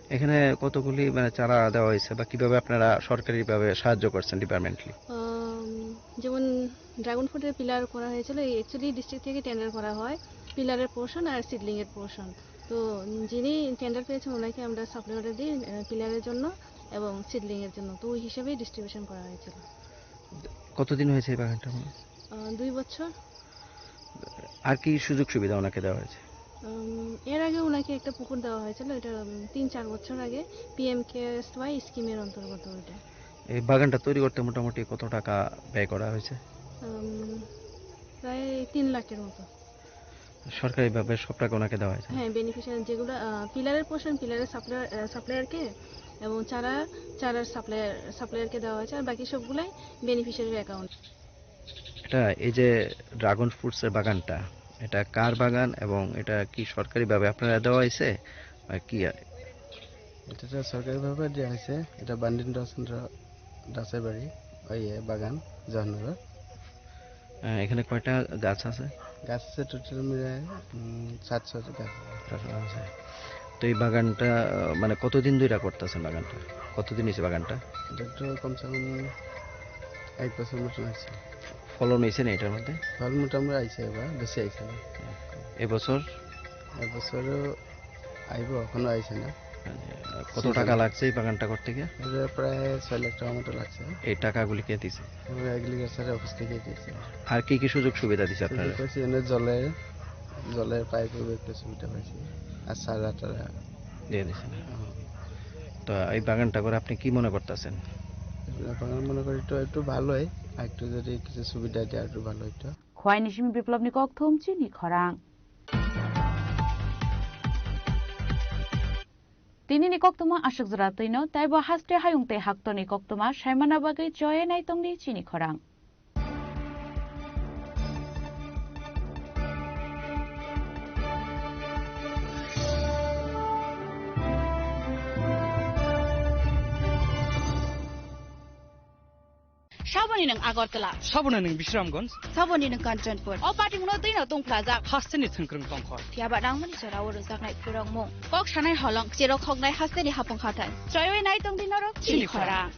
এখানে কতগুলি মানে চারা দেওয়া হয়েছে বা কিভাবে আপনারা সরকারিভাবে সাহায্য করছেন ডিপার্টমেন্টলি? আম, যেমন ড্রাগন ফ্রুটের পিলার করা হয়েছিল, এই অ্যাকচুয়ালি ডিস্ট্রিক্ট থেকে টেন্ডার করা হয় পিলারের পোর্শন আর সিডলিং এর পোর্শন। তো যিনি টেন্ডার পেয়েছেন ওনাকে আমরা সাপ্লাই অর্ডার দিই, আহ, পিলারের জন্য এবং সিডলিং এর জন্য। তো ওই হিসেবেই ডিস্ট্রিবিউশন করা হয়েছিল। কতদিন হয়েছে এই বাগানটা? আহ, দুই বছর। আর কি সুযোগ সুবিধা ওনাকে দেওয়া হয়েছে? উম, এর আগে ওনাকে একটা পুকুর দেওয়া হয়েছিল, এটা, উম, তিন চার বছর আগে পিএম কেএসওয়াই স্কিমের অন্তর্গত ওইটা। এই বাগানটা তৈরি করতে মোটামুটি কত টাকা ব্যয় করা হয়েছে? উম, প্রায় তিন লাখের মতো। সরকারিভাবে সব টাকা ওনাকে দেওয়া হয়েছে? হ্যাঁ, বেনিফিশিয়ারি যেগুলো, আহ, পিলারের পোর্শন, পিলারের সাপ্লাই-, আহ, সাপ্লায়ারকে এবং চারা, চারার সাপ্লায়ার, সাপ্লায়ারকে দেওয়া হয়েছে, আর বাকি সবগুলাই বেনিফিশিয়ারির অ্যাকাউন্ট। এটা এই যে ড্রাগন ফ্রুটসের বাগানটা, এটা কার বাগান এবং এটা কি সরকারিভাবে আপনারা দেওয়া হয়েছে না কি? এটা তো সরকারিভাবে দেওয়া হয়েছে, এটা বান্ডিন রচন্দ্র দাসের বাড়ি, ওই, এ, বাগান, জয়নগর। আহ, এখানে কয়টা গাছ আছে? গাছ আছে টোটাল মিলে, উম, সাতশো গাছ আছে। সাতশো গাছ আছে। তো এই বাগানটা, আহ, মানে কতদিন ধরে করতেছেন বাগানটা? কতদিন হয়েছে বাগানটা? এটা তো কমসে কম এক বছর মতন আছে। ফলন হয়েছে না এটার মধ্যে? ফল মোটামুটি আইছে এবার, বেশি আইছে না। এবছর? এবছরও আইব, এখনো আইছে না। আচ্ছা, কত টাকা লাগছে এই বাগানটা করতে গিয়ে? এটা প্রায় ছয় লাখ টাকা মতো লাগছে। এই টাকাগুলি কে দিছে? আমরা এগ্রিকালচার অফিস থেকে দিয়েছে। আর কি কি সুযোগ সুবিধা দিছে আপনারা? সুযোগ পাইছি, এনে জলের, জলের পাইপের একটা সুবিধা পাইছি, আর সারা টারা। দিয়ে দিছে না। তো এই বাগানটা করে আপনি কি মনে করতেছেন? ব্যাপারে মনে করি তো একটু ভালোই, আর একটু যদি কিছু সুবিধা দেয় একটু ভালো হইতো। Khwaini simi Biplopni kokthum chini khorang. Tinini koktwma aswk jora twino, taibo haste hayung tei haktorni koktwma saimana bagwi choye naitongdi chini khorang. Saboni nwng Agartala. Saboni nwng Bisramganj. Saboni nwng Kanchanpur. O patimungno twino tungphlajak. Hasteni thwngkwrwng tongkhor. Phiyaba nangmani jorao rwjaknai phwrwngmung. Kok sanai holong, cherok hoknai hasteni hapung hathai. Choiwi nai tongdi norok chini khorang.